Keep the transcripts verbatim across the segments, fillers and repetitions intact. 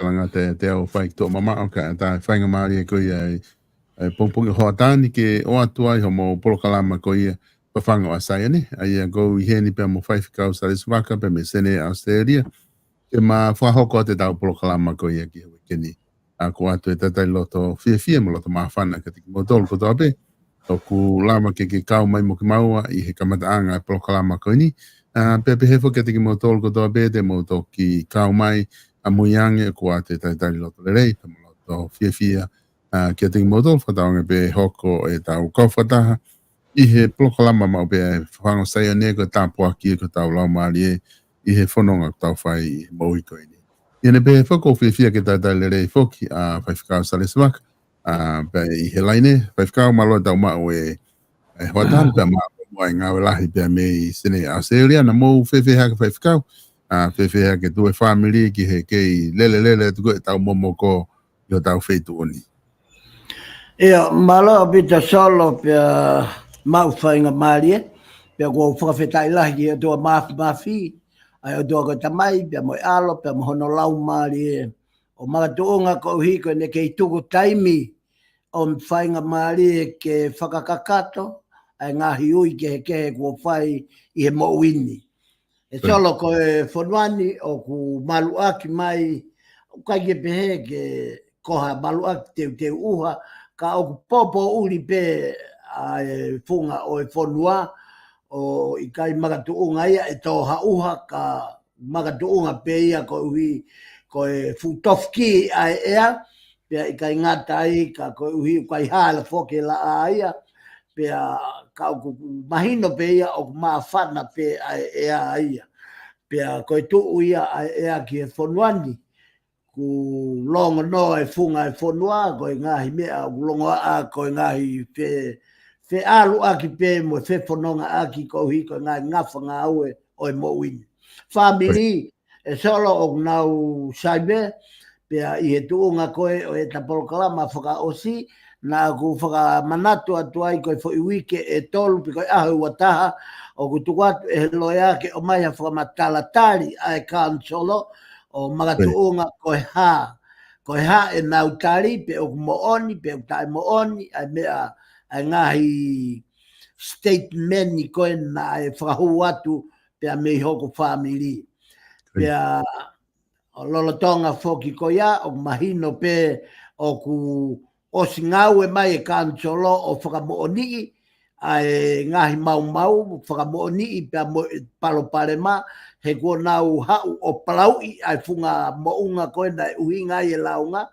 Kalanga te, te au fai ki toʻo mamaʻo ka ta fainga mālie ko ia e, e pongipongi hoʻatā ni ke ʻoatu ai homo polokalama ko ia Fafanga ʻo Saione, ʻa ia ko u ʻi heni pea mo Faifekau Salesi Vaka pea mei Senē ʻAositelēlia, ke ma fakahoko atu ʻetau polokalama ko ia ki he uike ni. ʻA ko u ʻoatu e talitali loto fiefia mo loto māfana kiate kimoutolu kotoa pē ʻoku lava ke ke kau mai mo kimaua ʻi he kamataʻanga e polokalama ko eni. ʻA, pea pehē foki kiate kimoutolu kotoa pē te mou toki kau mai ʻamui ange, ʻoku ou ʻoatu e talitali loto lelei pea mo loto fiefia, ʻa, kiate kimoutolu fakatauange pē hoko ʻetau kau fakataha ʻi he polokalama maʻu pē ʻa e Fafanga ʻo Saione ko e tāpuaki ki hotau laumālie ʻi he fononga ʻoku tau fai ʻi he moʻui ko eni. ʻI heʻene pehē foki ʻoku ou fiefia ke talitali lelei foki ʻa Faifekau Salesi Vaka, ʻa, pea ʻi he laine, Faifekau, mālō e tau maʻu e, e hoʻatā ni pea mālō muʻa e ngāue lahi pea mei Senē ʻAositelēlia. Naʻa mou fēfē hake Faifekau? ʻA, fēfē hake tuʻu e fāmili ki he kei lelelele atu ko ē ʻetau momoko ʻi hotau feituʻu ni? ʻIa, mālō ʻaupito Solo pea maʻu fainga mālie, pea ʻoku ou fakafetaʻi lahi ki he ʻOtua Māfimafi, ʻa e ʻOtua ko e Tamai, pea mo e ʻAlo, pea mo hono Laumālie ʻo makatuʻunga koeʻuhi ko ʻene kei tuku taimi ʻo e faingamālie ke fakakakato ʻa e ngaahi ui kehekehe kuo fai ʻi he moʻui ni. ʻE Solo, ko e fonua ni ʻoku maluʻaki mai, ʻoku ʻikai ke pehē ke ko ha maluʻaki teuteu ʻuha, ka ʻoku poupouʻi pē ʻa e funga ʻo e fonua, ʻo ʻikai makatuʻunga ia ʻe tō ha ʻuha, ka makatuʻunga pē ia koeʻuhi ko e fuʻu tofuki ʻa e ʻea, pea ʻikai ngata ai ka koeʻuhi ʻoku ʻikai hala foki e laʻā ia, pea ka ʻoku mahino pē ia ʻoku māfana pē ʻa e ʻea ia. Pea ko e tuʻu ia ʻa e ʻea ki he fonua ni, ʻoku longonoa e funga e fonua, ko e ngaahi meʻa ʻoku longoaʻa, ko e ngaahi fe-, feʻaluʻaki pē mo e fefonongaʻaki koeʻuhi ko e ngaahi ngafa ngāue ʻo e moʻui ni. Fāmili, ʻe Solo, ʻoku nau saive, pea ʻi he tuʻunga ko ē ʻo ʻeta polokalama fakaʻosi, naʻa ku fakamanatu atu ai ko e foʻi uike ʻe tolu pe ko e ʻaho ʻe ua taha, ʻoku tuku atu ʻe he loea ke ʻomai ha fakamatala tali ʻa e kanisolo ʻo makatuʻunga ko e hā. Ko e hā ʻenau tali, pe ʻoku moʻoni, pe ʻoku taʻemoʻoni, ʻa e meʻa, ʻa e ngaahi statement ni ko ē naʻe fakahū atu pea mei hoku fāmili. Pea ʻo lolotonga foki ko ia, ʻoku mahino pē ʻoku ʻosi ngāue mai e kanisolo ʻo fakamoʻoniʻi ʻa e ngaahi maumau, fakamoʻoniʻi pea mo e palopalema, he kuo nau haʻu ʻo palauʻi ʻa e funga moʻunga ko ē naʻe ʻuhinga ai e lāunga,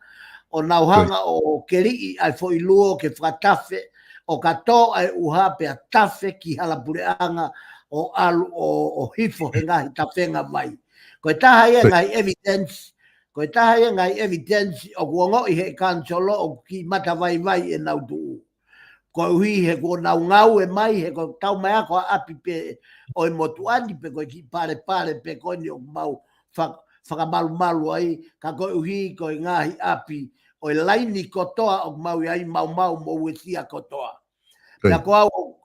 ʻo nau hanga ʻo keliʻi ʻa e foʻi luo ke fakatafe, ʻo ka tō ʻa e ʻuha pea tafe ki hala puleʻanga ʻo ʻalu ʻo, ʻo hifo he ngaahi tafenga vai. Ko e taha ia e ngaahi evidence, ko e taha ia e ngaahi evidence ʻoku ongoʻi he kanisolo ʻoku kiʻi matavaivai ʻenau tuʻu. Koeʻuhi he kuo nau ngāue mai, he ko e tau mai ako ʻa ʻapi pē ʻo e motuʻa ni pe ko e kiʻi palepale pē ko eni ʻoku mau fak-, fakamalumalu ai, ka koeʻuhi ko e ngaahi ʻapi ʻo e laini kotoa ʻoku mau ʻi ai, maumau mo uesia kotoa. Pea ko au ʻoku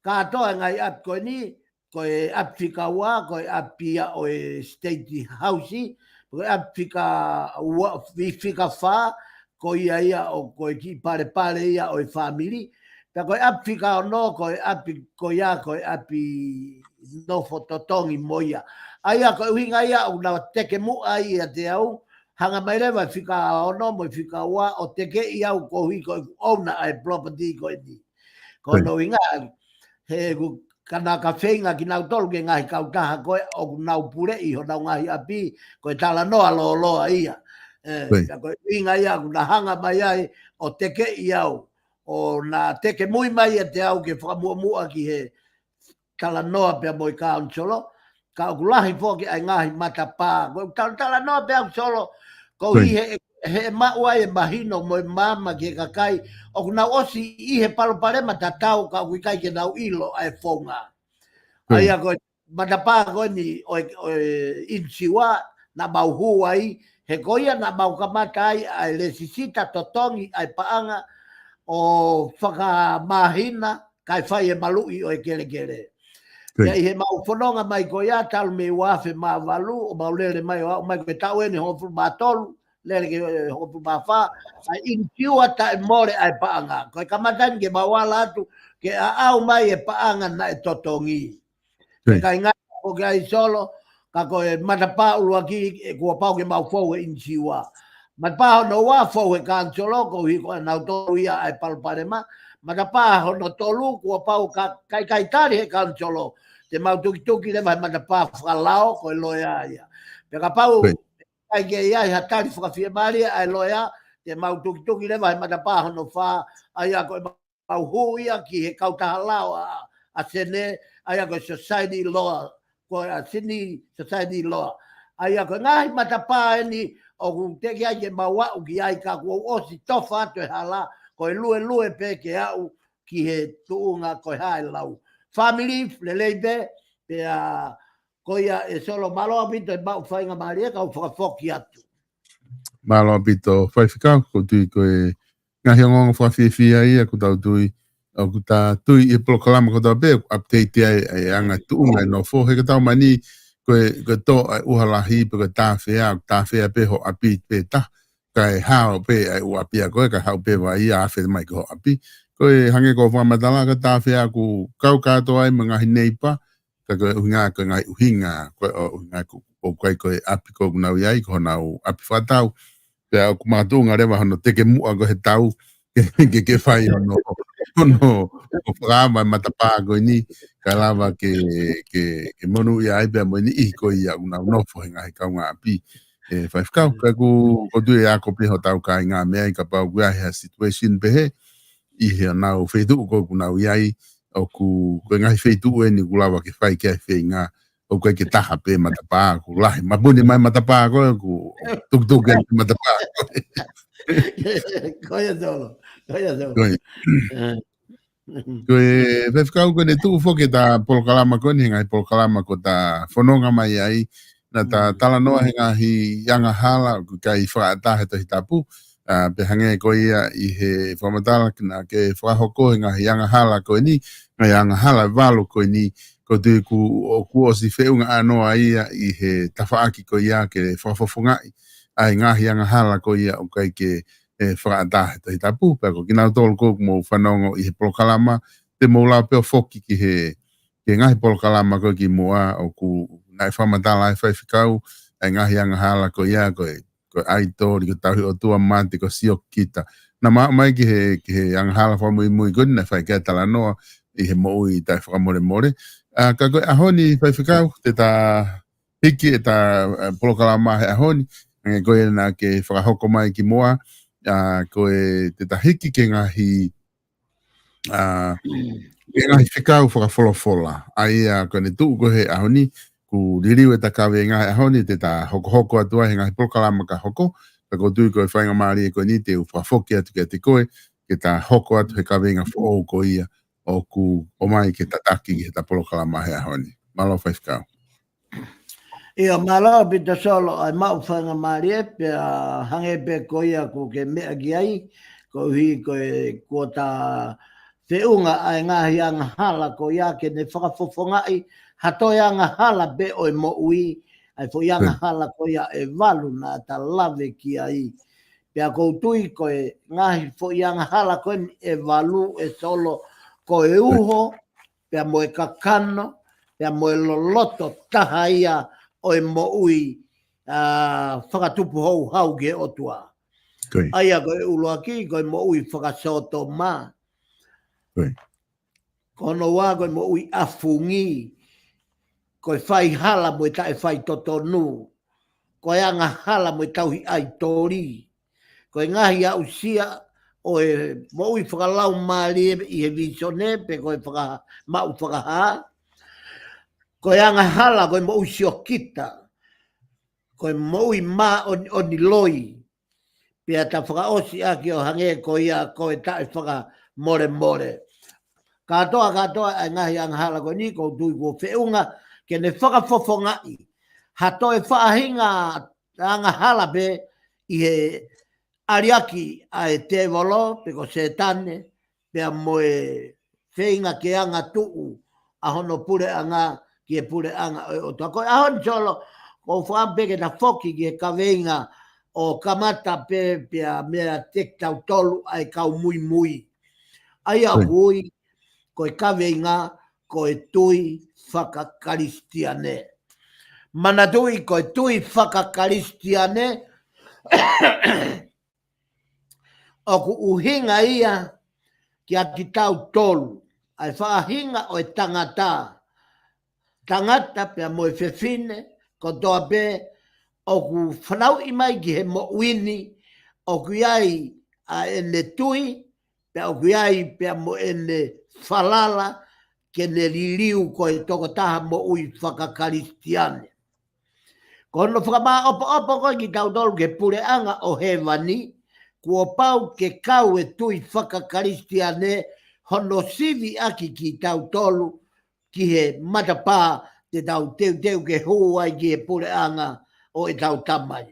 kātoa e ngaahi ʻapi ko eni, ko e ʻapi fika ua, ko e ʻapi ia ʻo e State House, ko e ʻapi fika ua, fi-, fika fā, ko ia ia ʻoku ko e kiʻi palepale ia ʻo e fāmili. Pea ko e ʻapi fika ono, ko e ʻapi ko ia, ko e ʻapi nofo totongi mo ia. ʻA ia ko e ʻuhinga ia ʻoku na teke muʻa ai ʻiate au, hanga mai leva fika ono mo fika ua ʻo tekeʻi au koeʻuhi ko e ʻouna ʻa e property ko eni. Ko hono ʻuhinga, he ʻoku ka na ka feinga kinautolu ke ngaahi kautaha ko ē ʻoku nau puleʻi honau ngaahi ʻapi, ko e talanoa lōloa ia. ʻE, ka ko e ʻuhinga ia ʻoku na hanga mai ai ʻo tekeʻi au, ʻo na teke mui mai ʻiate au ke fakamuʻamuʻa ki he talanoa pea mo e kanisolo, ka ʻoku lahi foki ʻa e ngaahi matapā. Ko e tala-, talanoa pē au Solo, koeʻuhi he, he maʻu ai e mahino mo e maama ki he kakai, ʻoku nau ʻosi ʻi he palopalema tatau ka ʻoku ʻikai ke nau ʻilo ʻa e founga. ʻA ia ko e matapā ko eni ʻo e, ʻo e inisiua naʻa mau hū ai, he ko ia naʻa mau kamata ai ʻa e lēsisita totongi ʻa e paʻanga ʻo fakamāhina, kae fai e maluʻi ʻo e kelekele. Pea ʻi he mau fononga mai ko ia talu mei ua afe mā valu, ʻo mau lele mai ʻo aʻu mai ko e taʻu eni hongofulu mā tolu, lele ki he hongofulu mā fā, ʻa e inisiua taʻemole ʻa e paʻanga. Ko e kamata eni ke mau ala atu, ke aʻau mai e paʻanga naʻe totongi. Pea ʻikai ngata foki ai Solo, ka ko e matapā ʻuluaki ʻe kuo pau ke mau fou e inisiua. Matapā hono ua fou he kanisolo, koeʻuhi ko ʻenau tolu ia ʻa e palopalema. Matapā hono tolu kuo pau ka, ka ʻikai tali he kanisolo, te mau tukituki leva he matapā fakalao ko e loea ia. Pea kapau ʻikai ke ʻi ai ha tali fakafiemālie ʻa e loea, te mau tukituki leva he matapā hono fā, ʻa ia ko e mau hū ia ki he kautaha lao ʻa, ʻa Senē, ʻa ia ko e society law, ko e ʻa Sini society law. ʻA ia ko e ngaahi matapā eni ʻoku teʻeki ai ke mau aʻu ki ai ka kuo u ʻosi tofa atu e hala, ko e luelue pē ke aʻu ki he tuʻunga ko e hā e lau. Fāmili, lelei pē, pea ko ia ʻe Solo, mālō ʻaupito e maʻu faingamālie ka u fakafoki atu. Mālō ʻaupito, Faifekau, ʻoku ou tui ko e ngaahi ongoongo fakafiefia ia ʻoku tau tui, ʻoku ta tui ʻi he polokalama kotoa pē, ʻoku update ai ʻa e anga tuʻunga e nofo, he ka tau mani, ko e, ko e tō ʻa e ʻuha lahi, pe ko e tāfea, ʻoku tāfea pē ho ʻapi pē taha, kae hao pē ʻa e ʻū ʻapi ʻa koe, kae haʻu pē vai ia ʻo afe mai ki ho ʻapi. Ko e hangē ko e fakamatala ka tāfea ʻoku kau kātoa ai mo e ngaahi neipa, ka ko e ʻuhinga, ko e ngaahi ʻuhinga, ko e ʻuhinga ʻoku, ʻoku ʻikai ko e ʻapi ko ē ʻoku nau ʻi ai, ko honau ʻapi fakatau. Pea ʻoku makatuʻunga leva hono teke muʻa ko ē he tau, ke, ke, ke fai hono, hono, hono fakaava e matapā ko eni, kae lava ke, ke, ke monūʻia ai pea mo e niʻihi ko ia ʻoku nau nofo he ngaahi kaungāʻapi. ʻE, faifekau, ka ʻoku, ʻoku ou tui ʻe ako pē hotau kāinga mei ai kapau ʻoku ʻi ai ha situation pehē, ʻi heʻenau feituʻu ko ē ʻoku nau ʻi ai, ʻoku, ko e ngaahi feituʻu eni ʻoku lava ke fai ki ai e feinga, ʻoku ʻikai ke taha pē matapā, ʻoku lahi. Mapuni mai matapā ko ē, ʻoku tukituki eni matapā ko ē. Ko ia Solo, ko ia Solo. Ko ia. Eh. Ko e faifekau ko eni tuʻu foki ʻeta polokalama ko eni, he ngaahi polokalama ko ē ʻoku ta fononga mai ai, naʻa ta Mm. talanoa he ngaahi angahala, ʻoku ʻikai fakaʻatā he Tohi Tapu, ʻa, pea hangē ko ia ʻi he fakamatala naʻa ke fakahoko he ngaahi angahala ko eni, ngaahi angahala ʻe valu ko eni, ʻoku ou tui ʻoku, ʻoku ʻosi feʻunga ʻānoa ia ʻi he tafaʻaki ko ia ke fakafofongaʻi ʻa e ngaahi angahala ko ia ʻoku ʻikai ke, ʻe, fakaʻatā he Tohi Tapu, pea ko kinautolu ko ē ʻoku mou fanongo ʻi he polokalama, te mou lava pē ʻo foki ki he, ki he ngaahi polokalama ko ē kimuʻa ʻoku naʻe fakamatala ai e faifekau, ʻa e ngaahi angahala ko ia ko e, ko e ʻaitoli, ko e tauhi ʻOtua, mate, ko e siokita. Naʻa ma, mai ki he, ki he angahala fakamuimui ko eni naʻe fai ki ai e talanoa ʻi he moʻui taʻefakamolemole. ʻA, ka ko e ʻaho ni faifekau, te ta hiki ʻeta, ʻa, polokalama he ʻaho ni, hangē ko ia naʻa ke fakahoko mai kimuʻa, ʻa, ko e te ta hiki ki he ngaahi ʻa, ʻi he ngaahi fekau fakafolofola. ʻA ia ko eni tuʻu ko ē he ʻaho ni, ʻoku liliu ʻeta kaveinga he ʻaho ni, te ta hokohoko atu ai he ngaahi polokalama ka hoko, ka ʻoku ou tui ko e faingamālie ko eni te u fakafoki atu kiate koe, ke ta hoko atu he kaveinga foʻou ko ia, ʻoku ʻomai ke tataki ki heʻeta polokalama he ʻaho ni. Mālō faifekau. ʻIo, mālō ʻaupito Solo, ʻa e maʻu faingamālie, pea hangē pē ko ia ʻoku ke meʻa ki ai, koeʻuhi ko e kuo ta feʻunga ʻa e ngaahi angahala ko ia ke ne fakafofongaʻi ha toe angahala pē ʻo e moʻui, ʻa e foʻi angahala ko ia ʻe valu naʻa ta lave ki ai. Pea ʻoku ou tui ko e ngaahi foʻi angahala ko eni ʻe valu ʻe Solo, ko e uho, pea mo e kakano, pea mo e loloto taha ia ʻo e moʻui, ʻa, fakatupu houhau ki he ʻOtua. Ko ia. ʻA ia ko e ʻuluaki, ko e moʻui fakasōtoma. Ko ia. Ko hono ua ko e moʻui ʻafungi, ko e faihala mo e taʻefaitotonu, ko e angahala mo e tauhi ʻaitoli, ko e ngaahi aʻusia ʻo e moʻui fakalaumālie ʻi he vīsone, pe ko e faka-, maʻu fakahā, ko e angahala, ko e moʻui siokita, ko e moʻui māʻoniʻoni loi, pea ta fakaʻosi ʻaki ʻo hangē ko ia ko e taʻefakamolemole. Kātoa, kātoa ʻa e ngaahi angahala ko eni ʻoku ou tui kuo feʻunga ke ne fakafofongaʻi ha toe faʻahinga angahala pē ʻi he ʻaliaki ʻa e tēvolo, pe ko Sētane, pea mo e feinga ke angatuʻu ʻa hono puleʻanga ki he puleʻanga ʻo e ʻOtua. Ko e ʻaho ni Solo, ʻoku ou fakaʻamu pē ke ta foki ki he kaveinga ʻo kamata pē pea meiate kitautolu ʻa e kau muimui. ʻA ia ʻoku ui ko e kaveinga ko e tui fakakalisitiane. Manatuʻi ko e tui fakakalisitiane, ʻoku ʻuhinga ia kia kitautolu, ʻa e faʻahinga ʻo e tangata, tangata pea mo e fefine, kotoa pē ʻoku fanauʻi mai ki he moʻui ni, ʻoku ʻi ai ʻa ʻene tui, pea ʻoku ʻi ai pea mo ʻene falala, ke ne liliu ko e tokotaha moʻui fakakalisitiane. Ko hono fakamāʻopoʻopo ko ē kitautolu ki he puleʻanga ʻo hēvani, kuo pau ke kau e tui fakakalisitiane hono siviʻaki kitautolu ki he matapā te tau teuteu ke hū ai ki he puleʻanga ʻo ʻetau Tamai.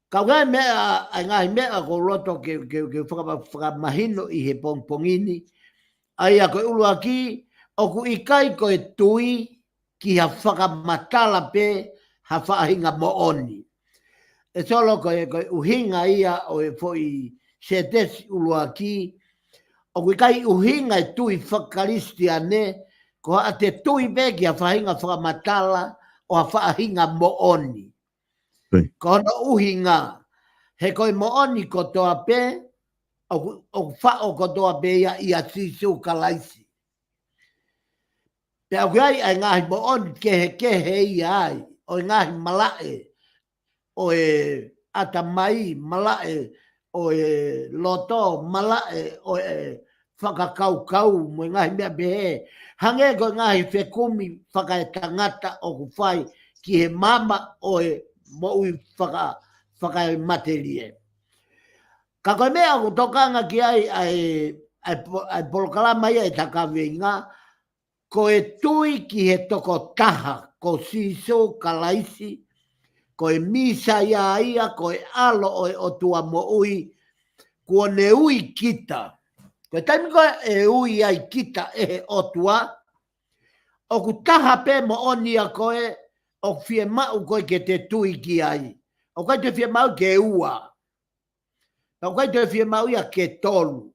Ka ʻoku ʻi ai e meʻa, ʻa e ngaahi meʻa ʻoku ou loto ke, ke, ke fakama-, fakamahino ʻi he pongipongi ni. ʻA ia ko e ʻuluaki, ʻoku ʻikai ko e tui ki ha fakamatala pe ha faʻahinga moʻoni. ʻe Solo, ko e, ko e ʻuhinga ia ʻo e foʻi sētesi ʻuluaki, ʻoku ʻikai ʻuhinga e tui fakakalisitiane, ko haʻate tui pē ki ha faʻahinga fakamatala ʻo ha faʻahinga moʻoni. Ko hono ʻuhinga, he ko e moʻoni kotoa pē, ʻoku, ʻoku faʻo kotoa pē ia ʻia Sīsū Kalaisi. Pea ʻoku ʻi ai ʻa e ngaahi moʻoni kehekehe ia ai, ʻo e ngaahi malaʻe, ʻo e ʻatamai, malaʻe ʻo e loto, malaʻe ʻo e fakakaukau mo e ngaahi meʻa pehē. Hangē ko e ngaahi fekumi fakaetangata ʻoku fai ki he maama ʻo e moʻui faka-, fakaematelie. Ka ko e meʻa ʻoku tokanga ki ai ʻa e, ʻa e po-, ʻa e polokalama ia ʻe Takaveinga, ko e tui ki he tokotaha, ko Sīsū Kalaisi, ko e Mīsaia ia, ko e ʻAlo ʻo e ʻOtua moʻui, kuo ne ui kita. Ko e taimi ko ē ʻe ui ai kita ʻe he ʻOtua, ʻoku taha pē moʻoni ia ko ē, ʻoku fiemaʻu ko ē ke te tui ki ai. ʻOku ʻikai te fiemaʻu ke ua. Pea ʻoku ʻikai toe fiemaʻu ia ke tolu.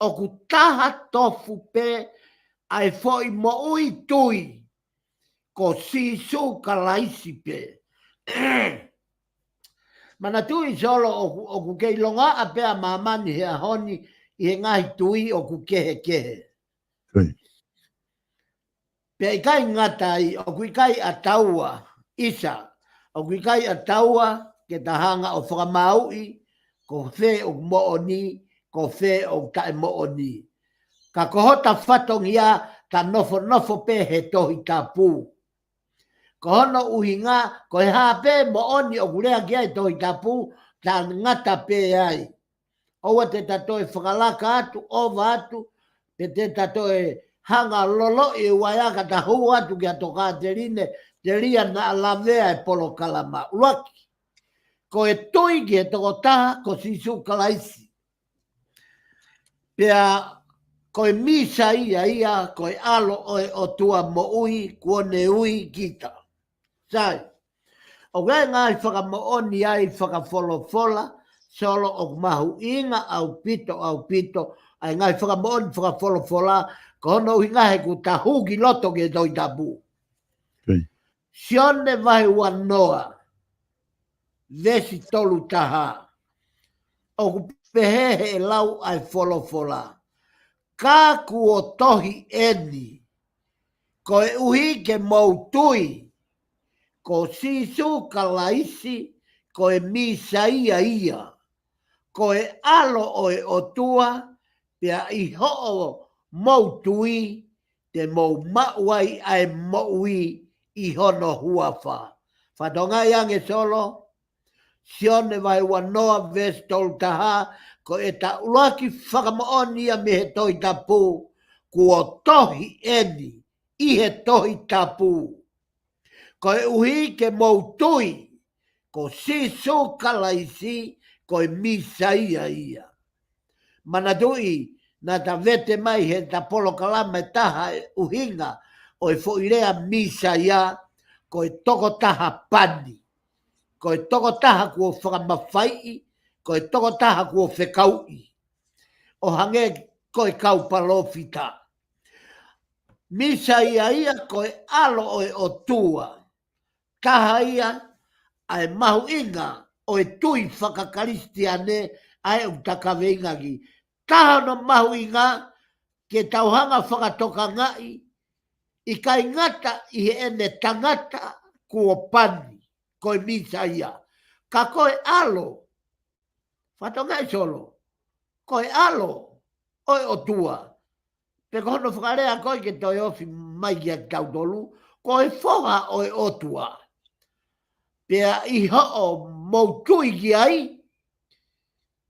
ʻOku taha tofu pē ʻa e foʻi moʻui tui, ko Sīsū Kalaisi pē. Manatuʻi Solo ʻoku, ʻoku kei longoaʻa pē ʻa māmani he ʻaho ni ʻi he ngaahi tui ʻoku kehekehe. Pea ʻikai ngata ai, ʻoku ʻikai ʻataua, ʻisa, ʻoku ʻikai ʻataua ke ta hanga ʻo fakamāuʻi, ko fē ʻoku moʻoni, ko fē ʻoku taʻemoʻoni. Ka ko hota fatongia ta nofonofo pē he Tohi Tapu. Ko hono ʻuhinga, ko e hā pē moʻoni ʻoku lea ki ai Tohi Tapu, ta ngata pē ai. ʻOua te ta toe fakalaka atu, ʻova atu, pe te ta toe hanga loloʻi e uaiaka ta hū atu ki ha tokāteline, telia naʻa lavea e polokalama. ʻUluaki, ko e tui ki he tokotaha, ko Sīsū Kalaisi. Pea ko e Mīsaia ia, ko e ʻAlo ʻo e ʻOtua moʻui, kuo ne ui kita. Sai. ʻOku ʻi ai e ngaahi fakamoʻoni ai fakafolofola, Solo, ʻoku mahuʻinga ʻaupito, ʻaupito, ʻa e ngaahi fakamoʻoni fakafolofola, ko hono ʻuhinga he ʻoku ta hū ki loto ki he Tohi Tapu. Sione vahe uanoa, veesi tolu taha. ʻOku pehē he lau ʻa e folofola. Ka kuo tohi eni, koeʻuhi ke mou tui, ko Sīsū Kalaisi, ko e Mīsaia ia, ko e ʻAlo ʻo e ʻOtua, pea ʻi hoʻomou tui, te mou maʻu ai ʻa e moʻui ʻi hono huafa. Fakatokangaʻi ange Solo, Sione vahe uanoa veesi tolu taha, ko e ʻuluaki fakamoʻoni ia mei he Tohi Tapu, kuo tohi eni ʻi he Tohi Tapu. Koeʻuhi ke mou tui, ko Sīsū Kalaisi, ko e Mīsaia ia. Manatuʻi, naʻa ta vete mai he ta polokalama ʻe taha e ʻuhinga ʻo e foʻi lea Mīsaia, ko e tokotaha pani. Ko e tokotaha kuo fakamafaiʻi, ko e tokotaha kuo fekauʻi. ʻO hangē ko e kau palōfita. Mīsaia ia ko e ʻAlo ʻo e ʻOtua. Taha ia ʻa e mahuʻinga ʻo e tui fakakalisitiane ʻa e ʻoku ta kaveinga ki. Taha hono mahuʻinga ke tau hanga fakatokangaʻi, ʻikai ngata ʻi heʻene tangata kuo pani, ko e Mīsaia. Ka ko e ʻAlo, fakatokangaʻi Solo, ko e ʻAlo ʻo e ʻOtua. Pe ko hono fakalea ko ē ke toe ofi mai kiate kitautolu, ko e Foha ʻo e ʻOtua. Pea ʻi hoʻomou tui ki ai,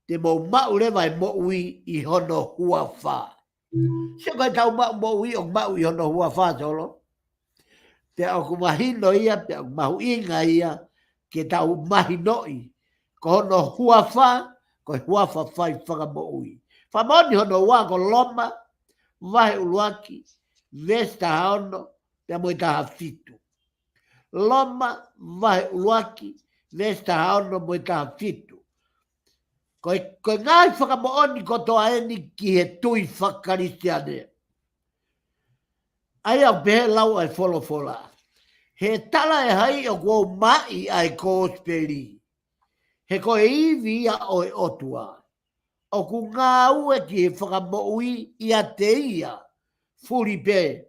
te mou maʻu leva e moʻui ʻi hono huafa. Sio ko e tau maʻu moʻui ʻoku maʻu ʻi hono huafa Solo. Pea ʻoku mahino ia, pea ʻoku mahuʻinga ia, ke tau mahinoʻi. Ko hono huafa, ko e huafa fai fakamoʻui. Fakamoʻoni hono ua ko Loma, vahe ʻuluaki, veesi taha ono, pea mo e taha fitu. Loma, vahe ʻuluaki, veesi taha ono mo e taha fitu. Ko e, ko e ngaahi fakamoʻoni kotoa eni ki he tui fakakalisitiane. ʻA ia ʻoku pehē ʻe he lau ʻa e folofola: He talaʻehai ʻoku ou maʻi ʻa e kosipeli, he ko e ivi ia ʻo e ʻOtua. ʻOku ngāue ki he fakamoʻui ʻiate ia fuli pē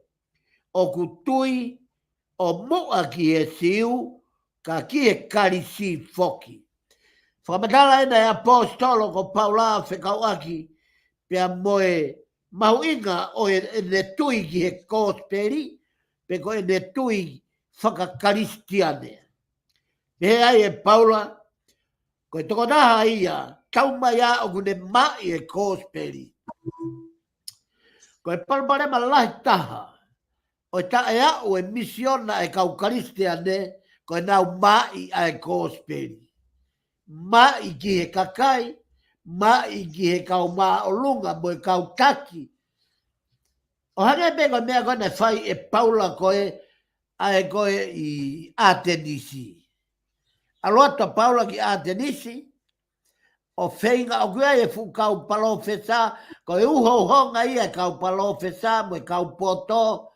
ʻoku tui, ʻo muʻa ki he Siu, ka ki he Kalisi foki. Fakamatala ʻena ʻe he ʻaposetolo ko Paula fekauʻaki pea mo e mahuʻinga ʻo e, ʻene tui ki he kosipeli, pe ko ʻene tui fakakalisitiane. Pehē ai ʻe Paula, ko e tokotaha ia, taumaiā ʻoku ne maʻi e kosipeli. Ko e palopalema lahi taha ʻo e taʻeaʻu e misiona e kau Kalisitiane, ko ʻenau maʻi ʻa e kosipeli. Maʻi ki he kakai, maʻi ki he kau māʻolunga mo e kau taki. ʻO hangē pē ko e meʻa ko ē naʻe fai ʻe Paula ko ē, ʻa ē ko ē ʻi ʻAtenisi. ʻAlu atu ʻa Paula ki ʻAtenisi, ʻo feinga ʻoku ʻi ai e fuʻu kau palōfesa, ko e uhouhonga ia e kau palōfesa mo e kau poto,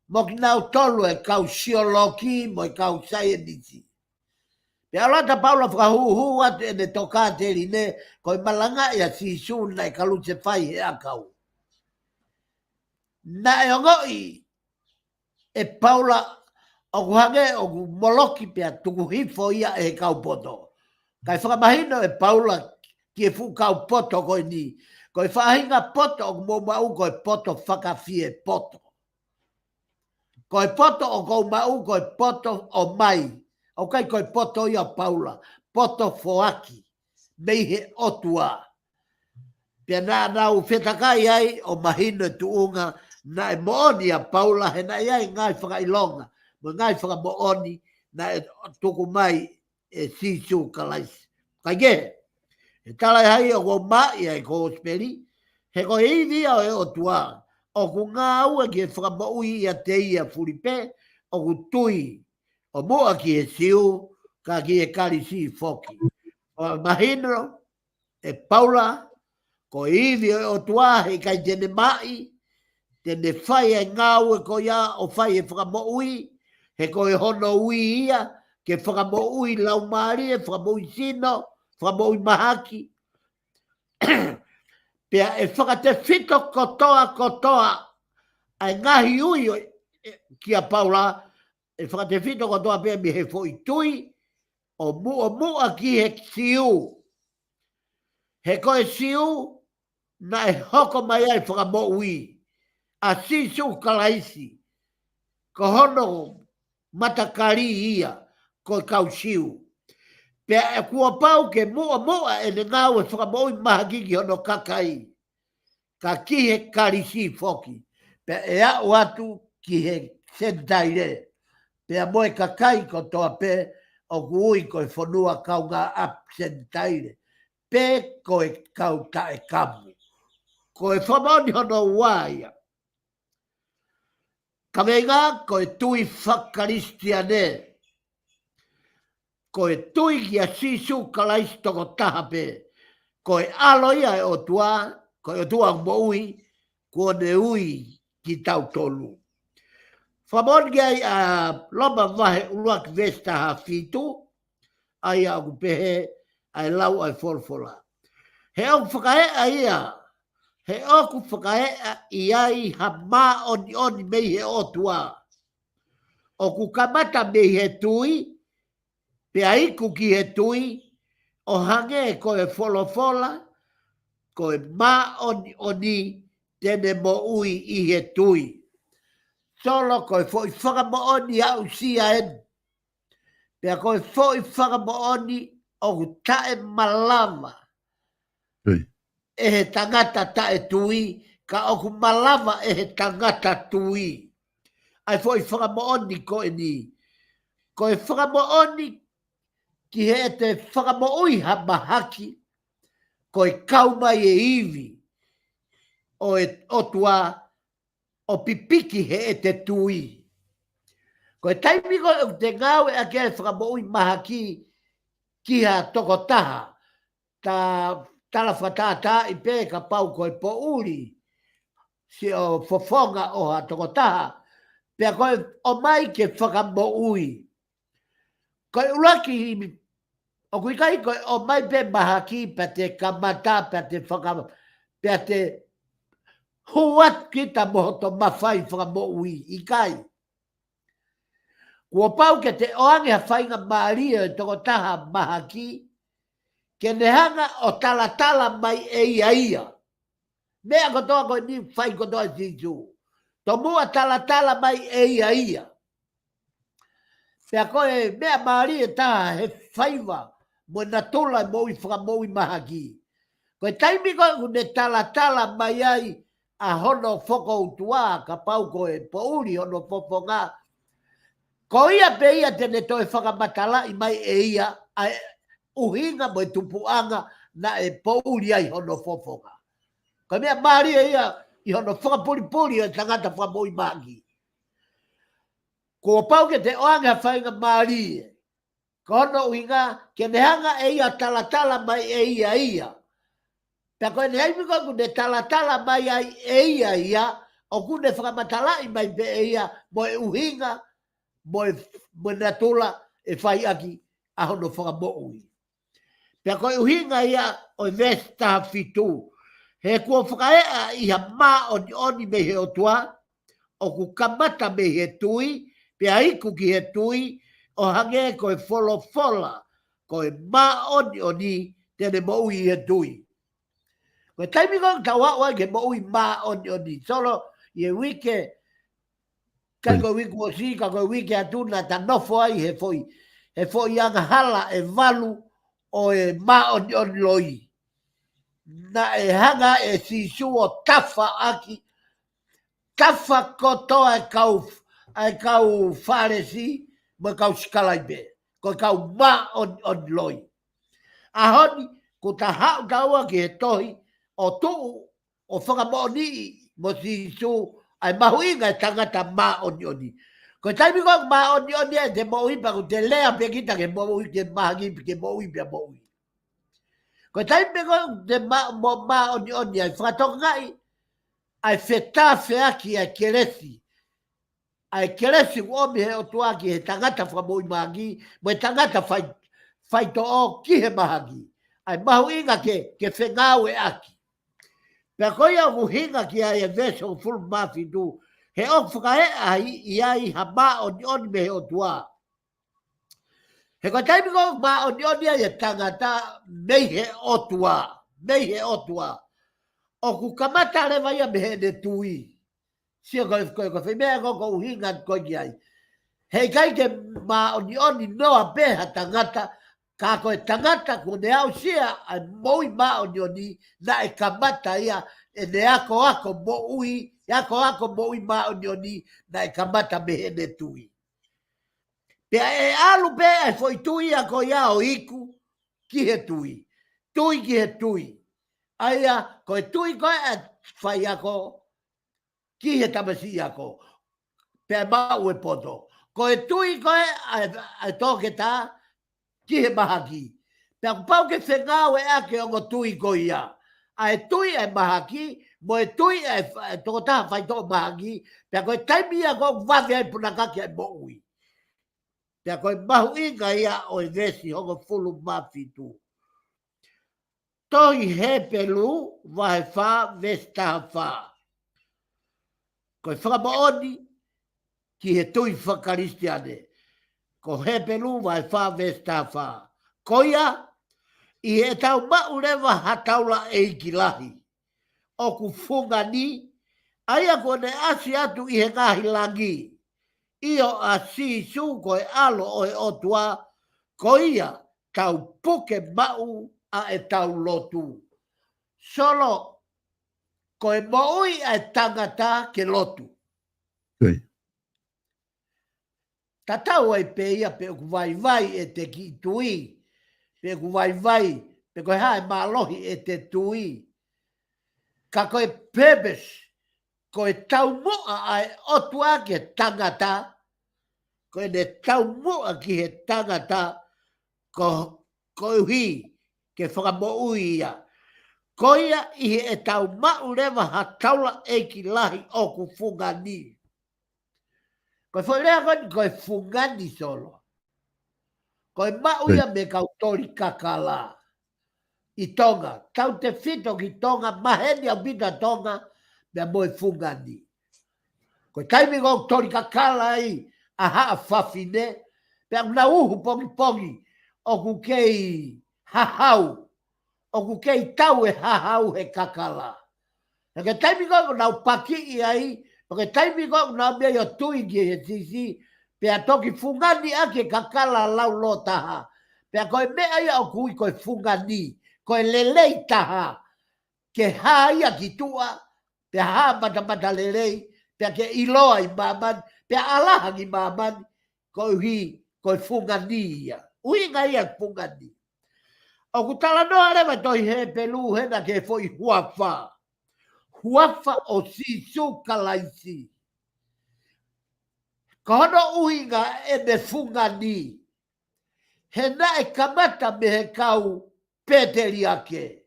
mo kinautolu e kau sioloki mo e kau saienisi. Pea ʻalu atu ʻa Paula fakahūhū atu ʻene tokāteline, ko e malangaʻi ʻa Sīsū naʻe kalusefai he ʻakau. Naʻe ongoʻi ʻe Paula ʻoku hangē ʻoku moloki pea tuku hifo ia ʻe he kau poto. Kae fakamahino ʻe Paula ki he fuʻu kau poto ko eni, ko e faʻahinga poto ʻoku mou maʻu ko e poto fakafiepoto. Ko e poto ʻoku ou maʻu ko e poto ʻomai. ʻOku ʻikai ko e poto ia ʻo Paula, poto foaki mei he ʻOtua. Pea naʻa nau fetakai ai ʻo mahino e tuʻunga naʻe moʻoni ʻa Paula, he naʻe ʻi ai e ngaahi fakaʻilonga mo e ngaahi fakamoʻoni naʻe tuku mai ʻe Sīsū Kalaisi. Kaikehe, he talaʻehai ʻoku ou maʻi ʻa e kosipeli, he ko e ivi ia ʻo e ʻOtua, ʻoku ngāue ki he fakamoʻui ʻiate ia fuli pē ʻoku tui, ʻo muʻa ki he Siu, ka ki he Kalisi foki. ʻO mahino ʻe Paula, ko e ivi ʻo e ʻOtua heʻikai te ne maʻi, te ne fai e ngāue ko ia ʻo fai e fakamoʻui, he ko e hono ui ia ke fakamoʻui laumālie, fakamoʻui sino, fakamoʻui mahaki. Pea ʻe fakatefito kotoa kotoa ʻa e ngaahi ui ʻo, ʻe, kia Paula, ʻe fakatefito kotoa pē mei he foʻi tui ʻo muʻomuʻa ki he Siu. He ko e Siu naʻe hoko mai ai e fakamoʻui ʻa Sīsū Kalaisi, ko hono matakali ia ko e kau Siu. Pea ʻe kuo pau ke muʻomuʻa ʻene ngāue fakamoʻui mahaki ki hono kakai, ka ki he Kalisi foki, pea ʻe aʻu atu ki he Senitaile, pea mo e kakai kotoa pē ʻoku ui ko e fonua kaungāʻapi Senitaile, pe ko e kau taʻekamu. Ko e fakamoʻoni hono ua ia. Kaveinga, ko e tui fakakalisitiane. Ko e tui kia Sīsū Kalaisi tokotaha pē. Ko e ʻAlo ia ʻo e ʻOtua, ko e ʻOtua moʻui, kuo ne ui kitautolu. Fakamoʻoni ki ai ʻa Loma vahe ʻuluaki veesi taha fitu, ʻa ia ʻoku pehē ʻa e lau ʻa e folofola: He ʻoku fakaeʻa ia, he ʻoku fakaeʻa ʻi ai ha māʻoniʻoni mei he ʻOtua. ʻOku kamata mei he tui, pea iku ki he tui, ʻo hangē ko e folofola, ko e māʻoniʻoni te ne moʻui ʻi he tui. Solo, ko e foʻi fakamoʻoni aʻusia eni. Pea ko e foʻi fakamoʻoni ʻoku taʻemalava ʻe he tangata taʻetui, ka ʻoku malava ʻe he tangata tui. ʻA e foʻi fakamoʻoni ko eni. Ko e fakamoʻoni ki heʻete fakamoʻui ha mahaki, ko e kau mai e ivi ʻo e ʻOtua ʻo pipiki heʻete tui. Ko e taimi ko ē ʻoku te ngāueʻaki ai e fakamoʻui mahaki ki ha tokotaha, ta, tala fakatātaaʻi pē kapau ko e poʻuli, siʻo fofonga ʻo ha tokotaha, pea ko e ʻomai ke fakamoʻui. Ko e ʻuluaki, ʻoku ʻikai ko e ʻomai pē mahaki pea te kamata, pea te faka-, pea te huat kita mo hoto mafai fakamoʻui, ʻikai. Kuo pau ke te ʻoange ha faingamālie ʻo e tokotaha mahaki, ke ne hanga ʻo talatala mai ʻe ia ia. Meʻa kotoa ko eni fai kotoa ʻe Sīsū. Tomuʻa talatala mai ʻe ia ia. Pea ko e meʻa mālie taha he faiva mo e natula e moʻui fakamoʻui mahaki. Ko e taimi ko ē ʻoku ne talatala mai ai ʻa hono fokoutua, kapau ko e poʻuli hono fofonga, ko ia pē ia te ne toe fakamatalaʻi mai ʻe ia ʻa e ʻuhinga mo e tupuʻanga naʻe poʻuli ai hono fofonga. Ko e meʻa mālie ia ʻi hono fakapulipuli ʻo e tangata fakamoʻui mahaki. Kuo pau ke te ʻoange ha faingamālie. Ko hono ʻuhinga, ke ne hanga ʻe ia talatala mai ʻe ia ia. Pea ko e taimi ko ē ʻoku ne talatala mai ai ʻe ia ia, ʻoku ne fakamatalaʻi mai pē ʻe ia mo e ʻuhinga, mo e, mo e natula ʻe fai ʻaki ʻa hono fakamoʻui. Pea ko e ʻuhinga ia ʻo e veesi taha fitu. He kuo fakaeʻa ʻi ha māʻoniʻoni mei he ʻOtua, ʻoku kamata mei he tui, pea iku ki he tui, ʻo hangē ko e folofola, ko e māʻoniʻoni te ne moʻui ʻi he tui. Ko e taimi ko ē tau aʻu ai ke moʻui māʻoniʻoni. Solo, ʻi he uike, kai ko e uike ʻosi, ka ko e uike atu naʻa ta nofo ai he foʻi, he foʻi angahala ʻe valu ʻo e māʻoniʻoni loi. Naʻe hanga ʻe Sīsū ʻo tafa ʻaki, tafa kotoa e kau, ʻa e kau Fālesi, mo e kau sikalaipe. Ko e kau māʻoniʻoni loi. ʻAho ni, kuo ta haʻu taua ki he tohi, ʻo tuʻu, ʻo fakamoʻoniʻi mo Sīsū, ʻa e mahuʻinga e tangata māʻoniʻoni. Ko e taimi ko ē māʻoniʻoni ʻa e te moʻui pea ʻoku te lea pē kita ke moʻui ke mahaki pē ke moʻui pea moʻui. Ko e taimi ko ē te mā-, mo-, māʻoniʻoni ʻa e fakatokangaʻi, ʻa e fetāfeaki ʻa e kelesi. ʻA e kelesi ʻoku ʻomi he ʻOtua ki he tangata fakamoʻui mahaki, mo e tangata fai, faitoʻo ki he mahaki. ʻA e mahuʻinga ke, ke fengāueʻaki. Pea ko ia ʻoku ʻuhinga ki ai e veesi hongofulu mā fitu, he ʻoku fakaeʻa ai ʻi ai ha māʻoniʻoni mei he ʻOtua. He ko e taimi ko ē māʻoniʻoni ai e tangata mei he ʻOtua, mei he ʻOtua. ʻOku kamata leva ia mei heʻene tui. Sio ko e, ko e, ko e foʻi meʻa ko ē ʻoku ʻuhinga ko ē ki ai. Heʻikai ke māʻoniʻoni noa pē ha tangata, ka ko e tangata kuo ne aʻusia ʻa e moʻui māʻoniʻoni naʻe kamata ia, ʻene akoako moʻui, akoako moʻui māʻoniʻoni naʻe kamata mei heʻene tui. Pea ʻe ʻalu pē ʻa e foʻi tui ia ko ia ʻo iku ki he tui. Tui ki he tui. ʻA ia, ko e tui ko ē ʻa e faiako ki he tamasiʻi ako. Pea maʻu e poto. Ko e tui ko ē ʻa e, ʻa e toketā ki he mahaki. Pea kuo pau ke fengāueʻaki e ongo tui ko ia. ʻA e tui ʻa e mahaki, mo e tui ʻa e fa-, ʻa e tokotaha faitoʻo mahaki, pea ko e taimi ia ʻoku vave ai punakaki ʻa e moʻui. Pea ko e mahuʻinga ia ʻo e veesi hongofulu mā fitu. Tohi Hepelū, vahe fā, veesi taha fā. Ko e fakamoʻoni ki he tui fakakalisitiane. Ko Hepelū, vahe fā, veesi taha fā. Ko ia, ʻi heʻetau maʻu leva ha taulaʻeiki lahi ʻoku fungani, ʻa ia kuo ne ʻasi atu ʻi he ngaahi langi. ʻIo, ʻa Sīsū ko e ʻAlo ʻo e ʻOtua, ko ia tau puke maʻu ʻa ʻetau lotu. Solo, ko e moʻui ʻa e tangata ke lotu. Oi. Tatau ai pē ia pe ʻoku vaivai ʻete kiʻi tui, pe ʻoku vaivai, pe ko e hā e mālohi ʻete tui. Ka ko e purpose, ko e taumuʻa ʻa e ʻOtua ki he tangata, ko ʻene taumuʻa ki he tangata, ko, koeʻuhi ke fakamoʻui ia. Ko ia ʻi heʻetau maʻu leva ha taulaʻeiki lahi ʻoku fungani. Ko e foʻi lea ko eni ko e fungani, Solo. Ko e maʻu ia mei he kau toli kakala ʻi Tonga. Tautefito ki Tonga, maheni ʻaupito ʻa Tonga, meʻa mo e fungani. Ko e taimi ko ē ʻoku toli kakala ai ʻa haʻa fafine, pea ʻoku nau uhu pongipongi, ʻoku kei hahau, ʻoku kei tau e hahau he kakala. He ko e taimi ko ē ʻoku nau pakiʻi ai, he ko e taimi ko ē ʻoku nau meʻa ʻo tui ki he Siasi, pea toki fungani ʻaki e kakala laulōtaha. Pea ko e meʻa ia ʻoku ui ko e fungani, ko e lelei taha, ke hā ia ki tuʻa, pea hā matamatalelei, pea ke ʻiloa ʻi māmani, pea ʻalaha ki māmani, koeʻuhi ko e fungani ia. ʻUhinga ia fungani. ʻOku talanoa leva e tohi Hepelū hena ki he foʻi huafa. Huafa ʻo Sīsū Kalaisi. Ko hono ʻuhinga ʻene fungani, he naʻe kamata mei he kau pēteliake,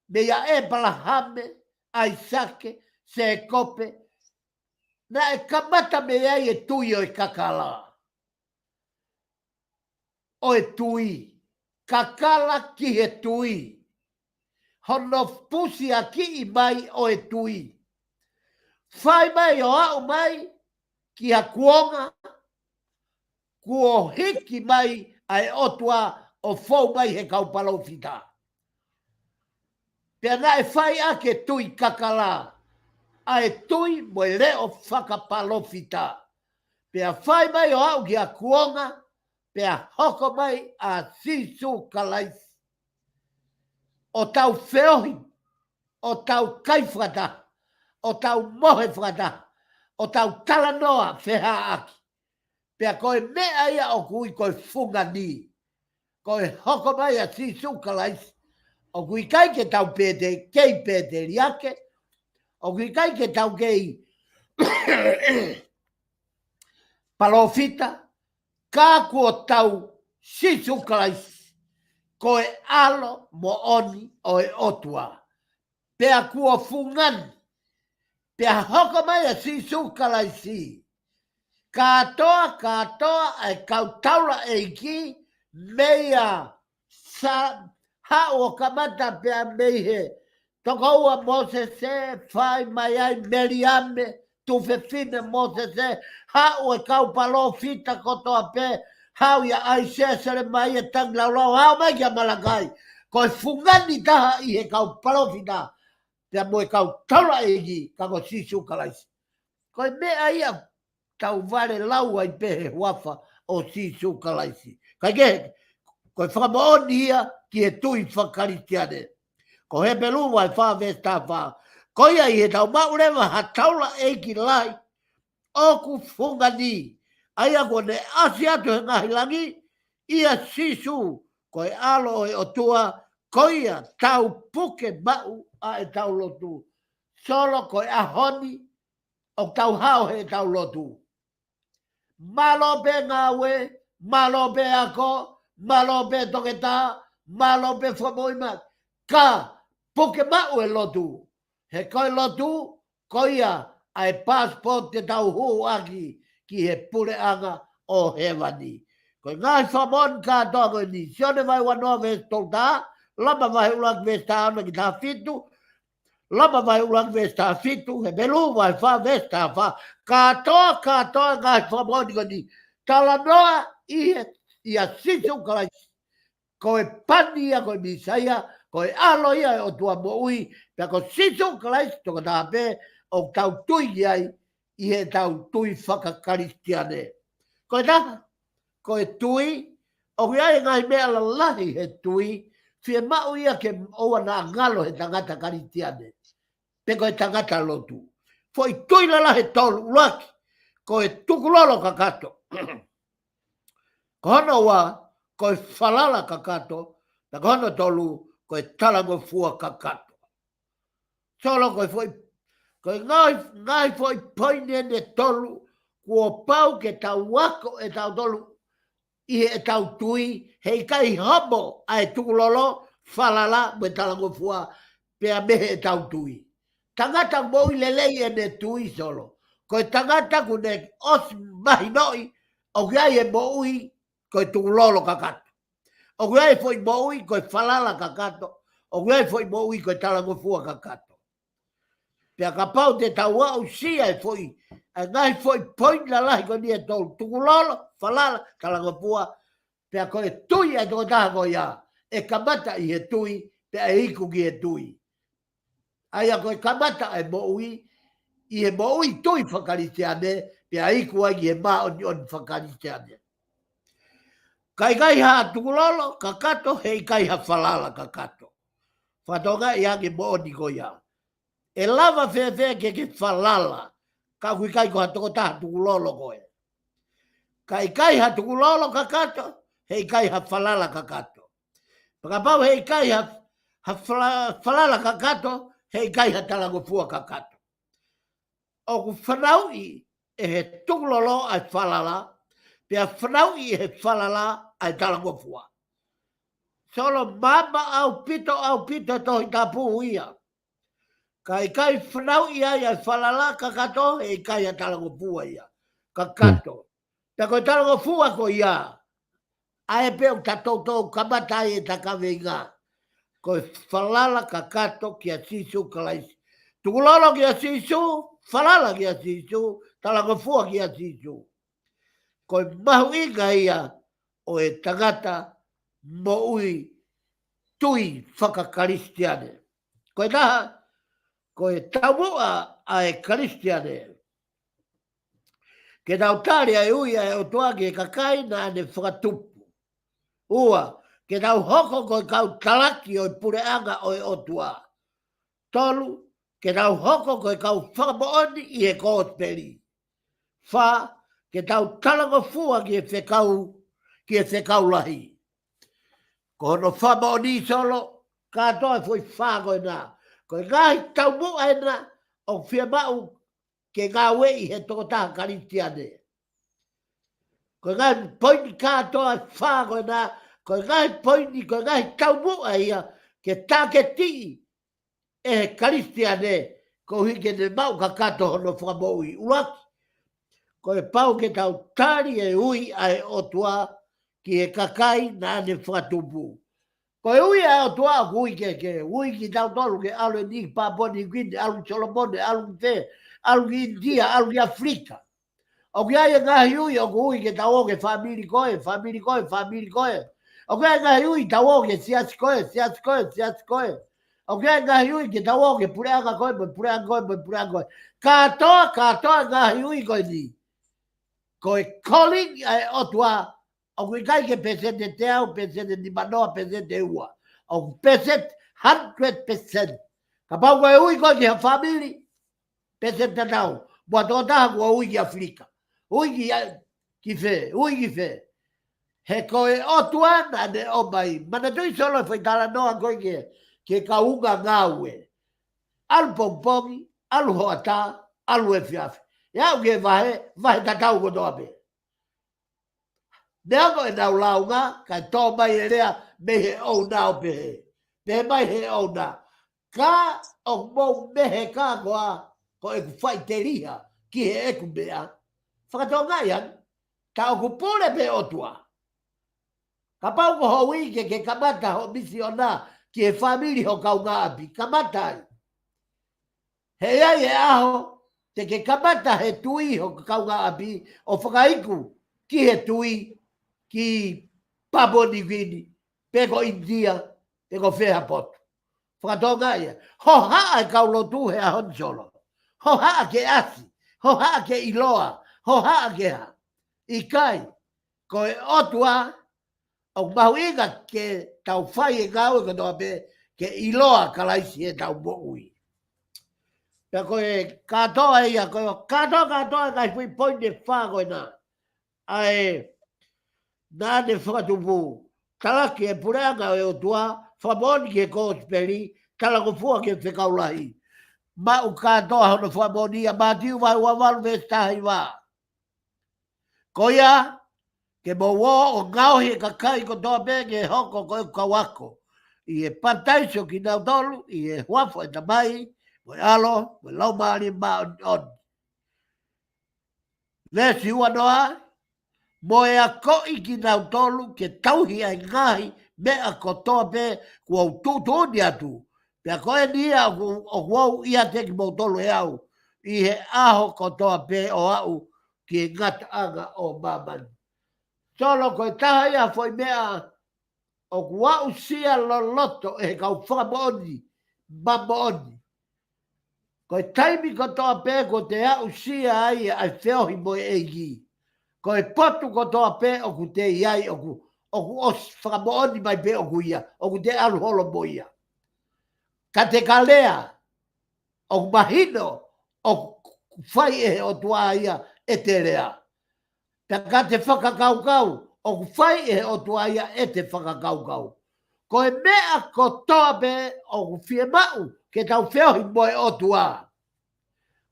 meia ʻEpalahame, ʻAisake, Sēkope, naʻe kamata mei ai e tui ʻo e kakala. ʻO e tui. Kakala ki he tui. Hono pusiakiʻi mai ʻo e tui. Fai mai ʻo aʻu mai ki ha kuonga, kuo hiki mai ʻa e ʻOtua ʻo fou mai he kau palōfita. Pea naʻe fai ʻaki e tui kakala, ʻa e tui mo e leʻo fakapalōfita. Pea fai mai ʻo aʻu ki ha kuonga, pea hoko mai ʻa Sīsū Kalaisi. ʻO tau feohi, ʻo tau kai fakataha, ʻo tau mohe fakataha, ʻo tau talanoa fehaʻaki. Pea ko e meʻa ia ʻoku ui ko e fungani. Ko e hoko mai ʻa Sīsū Kalaisi. ʻOku ʻikai ke tau pēte, kei pēteliake. ʻOku ʻikai ke tau kei palōfita. Ka kuo tau Sīsū Kalaisi. Ko e ʻAlo moʻoni ʻo e ʻOtua. Pea kuo fungani. Pea hoko mai ʻa Sīsū Kalaisi. Kātoa, kātoa ʻa e kau taulaʻeiki, meia Sa-, haʻu ʻo kamata pea mei he tokoua Mōsese, fai mai ai Meliame, tuofefine Mōsese, haʻu e kau palōfita kotoa pē, haʻu ia ʻAisea, Selemaia, Tangilaulau, haʻu mai kia Malakai. Ko e fungani taha ʻi he kau palōfita, pea mo e kau taulaʻeiki, ka ko Sīsū Kalaisi. Ko e meʻa ia tau vale lau ai pē he huafa ʻo Sīsū Kalaisi. Kaikehe, ko e fakamoʻoni ia ki he tui fakakalisitiane. Ko Hepelū vahe fā veesi taha fā. Ko ia ʻi heʻetau maʻu leva ha taulaʻeiki lahi ʻoku fungani, ʻa ia kuo ne ʻasi atu he ngaahi langi, ʻia Sīsū, ko e ʻAlo ʻo e ʻOtua, ko ia tau puke maʻu ʻa ʻetau lotu. Solo, ko e ʻaho ni, ʻoku tau hao heʻetau lotu. Mālō pē ngāue, mālō pē ako, mālō pē toketā, mālō pē fakamoʻui mā, ka puke maʻu e lotu. He ko e lotu, ko ia ʻa e passport te tau hū ʻaki ki he puleʻanga ʻo hēvani. Ko e ngaahi fakamoʻoni kātoa ko eni, Sione vahe uanoa veesi tolu taha, Loma vahe ʻuluaki veesi taha ono ki he taha fitu, Loma vahe ʻuluaki veesi taha fitu, Hepelū vahe fā veesi taha fā, kātoa, kātoa ngaahi fakamoʻoni ko eni, talanoa ʻi he, ʻia Sīsū Kalaisi. Ko e pani ia, ko e Mīsaia, ko e ʻAlo ia ʻo e ʻOtua moʻui, pea ko Sīsū Kalaisi tokotaha pē ʻoku tau tui ki ai ʻi heʻetau tui fakakalisitiane. Ko e taha, ko e tui, ʻoku ʻi ai e ngaahi meʻa lalahi he tui, fiemaʻu ia ke ʻoua naʻa ngalo he tangata Kalisitiane. Pe ko e tangata lotu. Foʻi tui lalahi ʻe tolu, ʻuluaki, ko e tukulolo kakato. Ko hono ua, ko e falala kakato, pea ko hono tolu, ko e talangofua kakato. Solo, ko e foʻi, ko e ngaahi, ngaahi foʻi poini eni ʻe tolu, kuo pau ke tau ako ʻe tautolu, ʻi heʻetau tui, heʻikai homo ʻa e tukulolo, falala, mo e talangofua, pea mei heʻetau tui. Tangata moʻui lelei ʻene tui Solo. Ko e tangata kuo ne ʻosi mahinoʻi, ʻoku ʻi ai e moʻui, ko e tukulolo kakato. ʻOku ʻi ai e foʻi moʻui, ko e falala kakato. ʻOku ʻi ai e foʻi moʻui, ko e talangofua kakato. Pea kapau te tau aʻusia e foʻi, ʻa e ngaahi foʻi poini lalahi ko eni ʻe tolu, tukulolo, falala, talangofua, pea ko e tui ʻa e tokotaha ko ia, ʻe kamata ʻi he tui, pea ʻe iku ki he tui. ʻA ia ko e kamata ʻa e moʻui, ʻi he moʻui tui fakakalisitiane, pea iku ai ki he māʻoniʻoni fakakalisitiane. Ka ʻikai ha tukulolo kakato, heʻikai ha falala kakato. Fakatokangaʻi ange moʻoni ko ia. ʻE lava fēfē ke ke falala, ka ʻoku ʻikai ko ha tokotaha tukulolo koe. Ka ʻikai ha tukulolo kakato, heʻikai ha falala kakato. Pea kapau heʻikai ha, ha fala-, falala kakato, heʻikai ha talangofua kakato. ʻOku fanauʻi ʻe he tukulolo ʻa e falala, pea fanauʻi ʻe he falala ʻa e talangofua. Solo, maama ʻaupito, ʻaupito Tohi Tapu ia. Ka ʻikai fanauʻi ai ʻa e falala kakato, heʻikai ha talangofua ia. Kakato. Pea ko e talangofua ko ia, ʻa ē pē ʻoku ta toutou kamata ai ʻeta kaveinga. Ko e falala kakato kia Sīsū Kalaisi. Tukulolo kia Sīsū, falala kia Sīsū, talangofua kia Sīsū. Ko e mahuʻinga ia ʻo e tangata moʻui tui fakakalisitiane. Ko e taha, ko e taumuʻa ʻa e Kalisitiane. Ke tau tali ʻa e ui ʻa e ʻOtua ki he kakai naʻa ne fakatupu. Ua, ke tau hoko ko e kau talaki ʻo e puleʻanga ʻo e ʻOtua. Tolu, ke tau hoko ko e kau fakamoʻoni ʻi he kosipeli. Fā, ke tau talangofua ki he fekau, ki he fekau lahi. Ko hono fakamoʻoni Solo, kātoa e foʻi fā ko ena. Ko e ngaahi taumuʻa ena, ʻoku fiemaʻu ke ngāueʻi he tokotaha Kalisitiane. Ko e ngaahi poini kātoa e fā ko ena, ko e ngaahi poini, ko e ngaahi taumuʻa ia, ke tāketiʻi ʻe he Kalisitiane, koeʻuhi ke ne maʻu kakato hono fakamoʻui. ʻUluaki, ko e pau ke tau tali e ui ʻa e ʻOtua ki he kakai naʻa ne fakatupu. Ko e ui ʻa e ʻOtua ʻoku ui ke, ke ui kitautolu ke ʻalu eni ki Papua Niu Kini, ʻalu ki Solomone, ʻalu ki fē, ʻalu ki ʻInitia, ʻalu ki ʻAfilika. ʻOku ʻi ai e ngaahi ui, ʻoku ui ke tau ō ki he fāmili ko ē, fāmili ko ē, fāmili ko ē. ʻOku ʻi ai e ngaahi ui, tau ō ki he siasi ko ē, siasi ko ē, siasi ko ē. ʻOku ʻi ai e ngaahi ui, ke tau ō ki he puleʻanga ko ē, mo e puleʻanga ko ē, mo e puleʻanga ko ē. Kātoa, kātoa e ngaahi ui ko eni. Ko e calling ʻa e ʻOtua, ʻoku ʻikai ke pēseti teau, pēseti nimanoa, pēseti ua. ʻOku pēseti hundred percent. Kapau ko e ui koe ki ha fāmili, pēseti tatau. Mo ha tokotaha kuo ui ki ʻAfilika. Ui ki, ki fē, ui ki fē. He ko e ʻOtua naʻa ne ʻomai. Manatuʻi Solo e foʻi talanoa ko ē ki he, ki he kau unga ngāue. ʻAlu pongipongi, ʻalu hoʻatā, ʻalu efiafi. ʻE aʻu ki he vahe, vahe tatau kotoa pē. Neongo ʻenau lāunga, kae tō mai e lea mei he ʻouna ʻo pehē. Pehē mai he ʻouna, ka ʻoku mou meheka koā, ko ʻeku faʻiteliha ki heʻeku meʻa. Fakatokangaʻi ange, tā ʻoku pule pē ʻOtua. Kapau ko hoʻo ui ke ke kamata hoʻo misiona ki he fāmili ho kaungāʻapi, kamata ai. He ʻe ʻi ai e ʻaho, te ke kamata he tui ho kaungāʻapi ʻo fakaiku ki he tui ki Papua Niu Kini, pe ko ʻInitia, pe ko fē ha potu. Fakatokangaʻi ia. Hohaʻa e kau lotu he ʻaho ni Solo. Hohaʻa ke ʻasi, hohaʻa ke ʻiloa, hohaʻa ke hā. ʻIkai, ko e ʻOtua, ʻoku mahuʻinga ke tau fai e ngāue kotoa pē, ke ʻiloa Kalaisi heʻetau moʻui. Pea ko e kātoa ia, ko e kātoa, kātoa e ngaahi foʻi poini ʻe fā ko ena. ʻA e, naʻa ne fakatupu, talaki e puleʻanga ʻo e ʻOtua, fakamoʻoni ki he kosipeli, talangofua ki he fekau lahi. Maʻu kātoa hono fakamoʻoni ʻia Mātiu vahe ua valu veesi taha hiva. Ko ia, Ke mou ō ʻo ngaohi e kakai kotoa pē ke hoko ko e kau ako, ʻi he papitaiso kinautolu ʻi he huafa ʻo e Tamai, mo e ʻAlo, mo e Laumālie Māʻoniʻoni. Veesi uanoa, mo e akoʻi kinautolu ke tauhi ʻa e ngaahi meʻa kotoa pē kuo u tuʻutuʻuni atu. Pea ko eni ia ʻoku, ʻoku ou ʻiate kimoutolu ʻe au ʻi he ʻaho kotoa pē ʻo aʻu ki he ngataʻanga ʻo māmani. Solo, ko e taha ia foʻi meʻa ʻoku aʻusia loloto ʻe he kau fakamoʻoni māʻoniʻoni. Ko e taimi kotoa pē ʻoku te aʻusia ai ʻa e feohi mo e ʻEiki, ko e potu kotoa pē ʻoku te ʻi ai ʻoku, ʻoku ʻosi fakamoʻoni mai pē ʻoku ia, ʻoku te ʻalu holo mo ia. Ka te ka lea, ʻoku mahino ʻoku fai ʻe he ʻOtua ia ʻete lea. Pea ka te fakakaukau, ʻoku fai ʻe he ʻOtua ia ʻete fakakaukau. Ko e meʻa kotoa pē ʻoku fiemaʻu ke tau feohi mo e ʻOtua.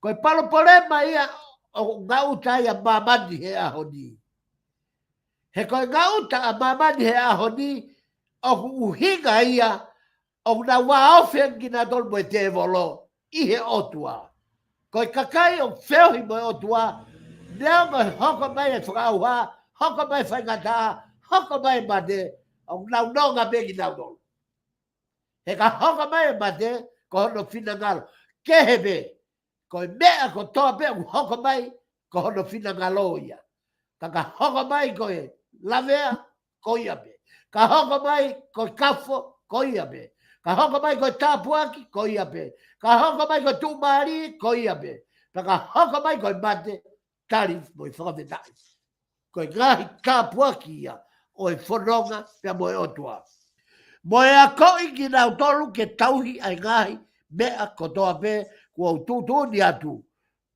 Ko e palopalema ia ʻoku ngaʻuta ai ʻa māmani he ʻaho ni. He ko e ngaʻuta ʻa māmani he ʻaho ni, ʻoku ʻuhinga ia ʻoku nau vāofi ange kinautolu mo e tēvolo ʻi he ʻOtua. Ko e kakai ʻoku feohi mo e ʻOtua, neongo ʻe hoko mai e fakaʻauha, hoko mai e faingataʻa, hoko mai e mate, ʻoku nau nonga pē kinautolu. He ka hoko mai e mate, ko hono finangalo. Kehe pē, ko e meʻa kotoa pē ʻoku hoko mai, ko hono finangalo ia. Ka ka hoko mai ko e lavea, ko ia pē. Ka hoko mai ko e kafo, ko ia pē. Ka hoko mai ko e tāpuaki, ko ia pē. Ka hoko mai ko e tuʻumālie, ko ia pē. Pea ka hoko mai ko e mate, tali mo e fakafetaʻi. Ko e ngaahi tāpuaki ia ʻo e fononga pea mo e ʻOtua. Mo e akoʻi kinautolu ke tauhi ʻa e ngaahi meʻa kotoa pē kuo u tuʻutuʻuni atu.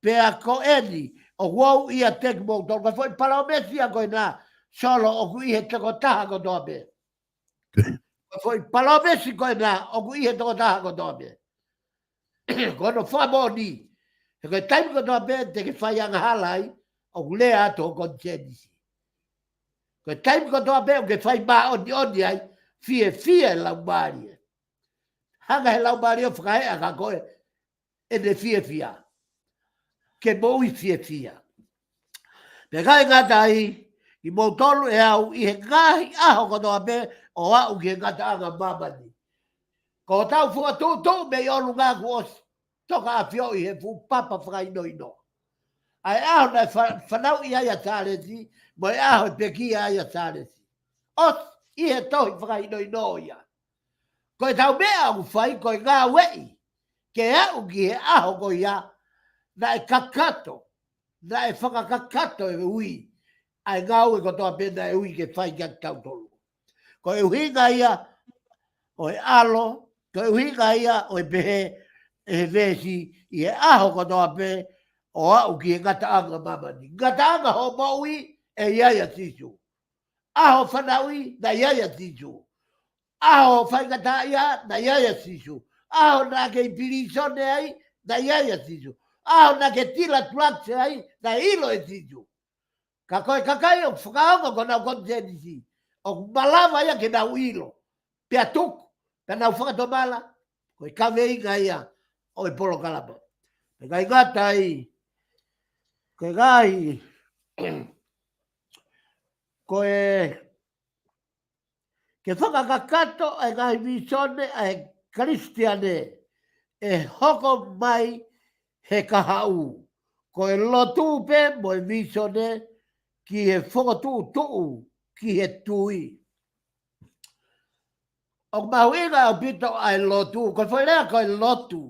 Pea ko eni, ʻoku ou ʻiate kimoutolu. Ko e foʻi palōmesi ia ko ena, Solo, ʻoku ʻi he tokotaha kotoa pē. Ko e foʻi palōmesi ko ena, ʻoku ʻi he tokotaha kotoa pē. Ko hono fakamoʻoni. He ko e taimi kotoa pē te ke fai angahala ai, ʻoku lea atu ho konisēnisi. Ko e taimi kotoa pē ʻoku ke fai māʻoniʻoni ai, fiefia e Laumālie. Hanga he Laumālie ʻo fakaeʻa kia koe ʻene fiefia. Ke moʻui fiefia. Pea ʻikai ngata ai, kimoutolu ʻe au ʻi he ngaahi ʻaho kotoa pē ʻo aʻu ki he ngataʻanga māmani. Ko hotau fokotuʻutuʻu mei ʻolunga kuo ʻosi toka ʻafioʻi he fuʻu papa fakahinohino. ʻA e ʻaho naʻe fa-, fanauʻi ai ʻa Sālesi, mo e ʻaho ʻe pekia ai ʻa Sālesi. ʻOsi ʻi he tohi fakahinohino ia. Ko ʻetau meʻa ʻoku fai ko e ngāueʻi ke aʻu ki he ʻaho ko ia, naʻe kakato, naʻe fakakakato e ui ʻa e ngāue kotoa pē naʻe ui ke fai kia kitautolu. Ko e ʻuhinga ia ʻo e ʻAlo, ko e ʻuhinga ia ʻo e pehē ʻe he veesi, ʻi he ʻaho kotoa pē ʻo aʻu ki he ngataʻanga māmani. Ngataʻanga hoʻo moʻui, ʻe ʻi ai ʻa Sīsū. ʻAho fanauʻi, naʻe ʻi ai ʻa Sīsū. ʻAho faingataʻaʻia, naʻe ʻi ai ʻa Sīsū. ʻAho naʻa ke ʻi pilīsone ai, naʻe ʻi ai ʻa Sīsū. ʻAho naʻa ke tila tulakse ai, naʻe ʻilo ʻe Sīsū. Ka ko e kakai ʻoku fakaongo ki honau konisēnisi, ʻoku malava ia ke nau ʻilo. Pea tuku, pea nau fakatomala, ko e kaveinga ia ʻo e polokalama. Pea ʻikai ngata ai, ko e ngaahi, ko e ke fakakakato ʻa e ngaahi vīsone ʻa e Kalisitiane ʻe hoko mai he kahaʻu. Ko e lotu pē mo e vīsone ki he fokotuʻutuʻu ki he tui. ʻOku mahuʻinga ʻaupito ʻa e lotu, ko e foʻi lea ko e lotu.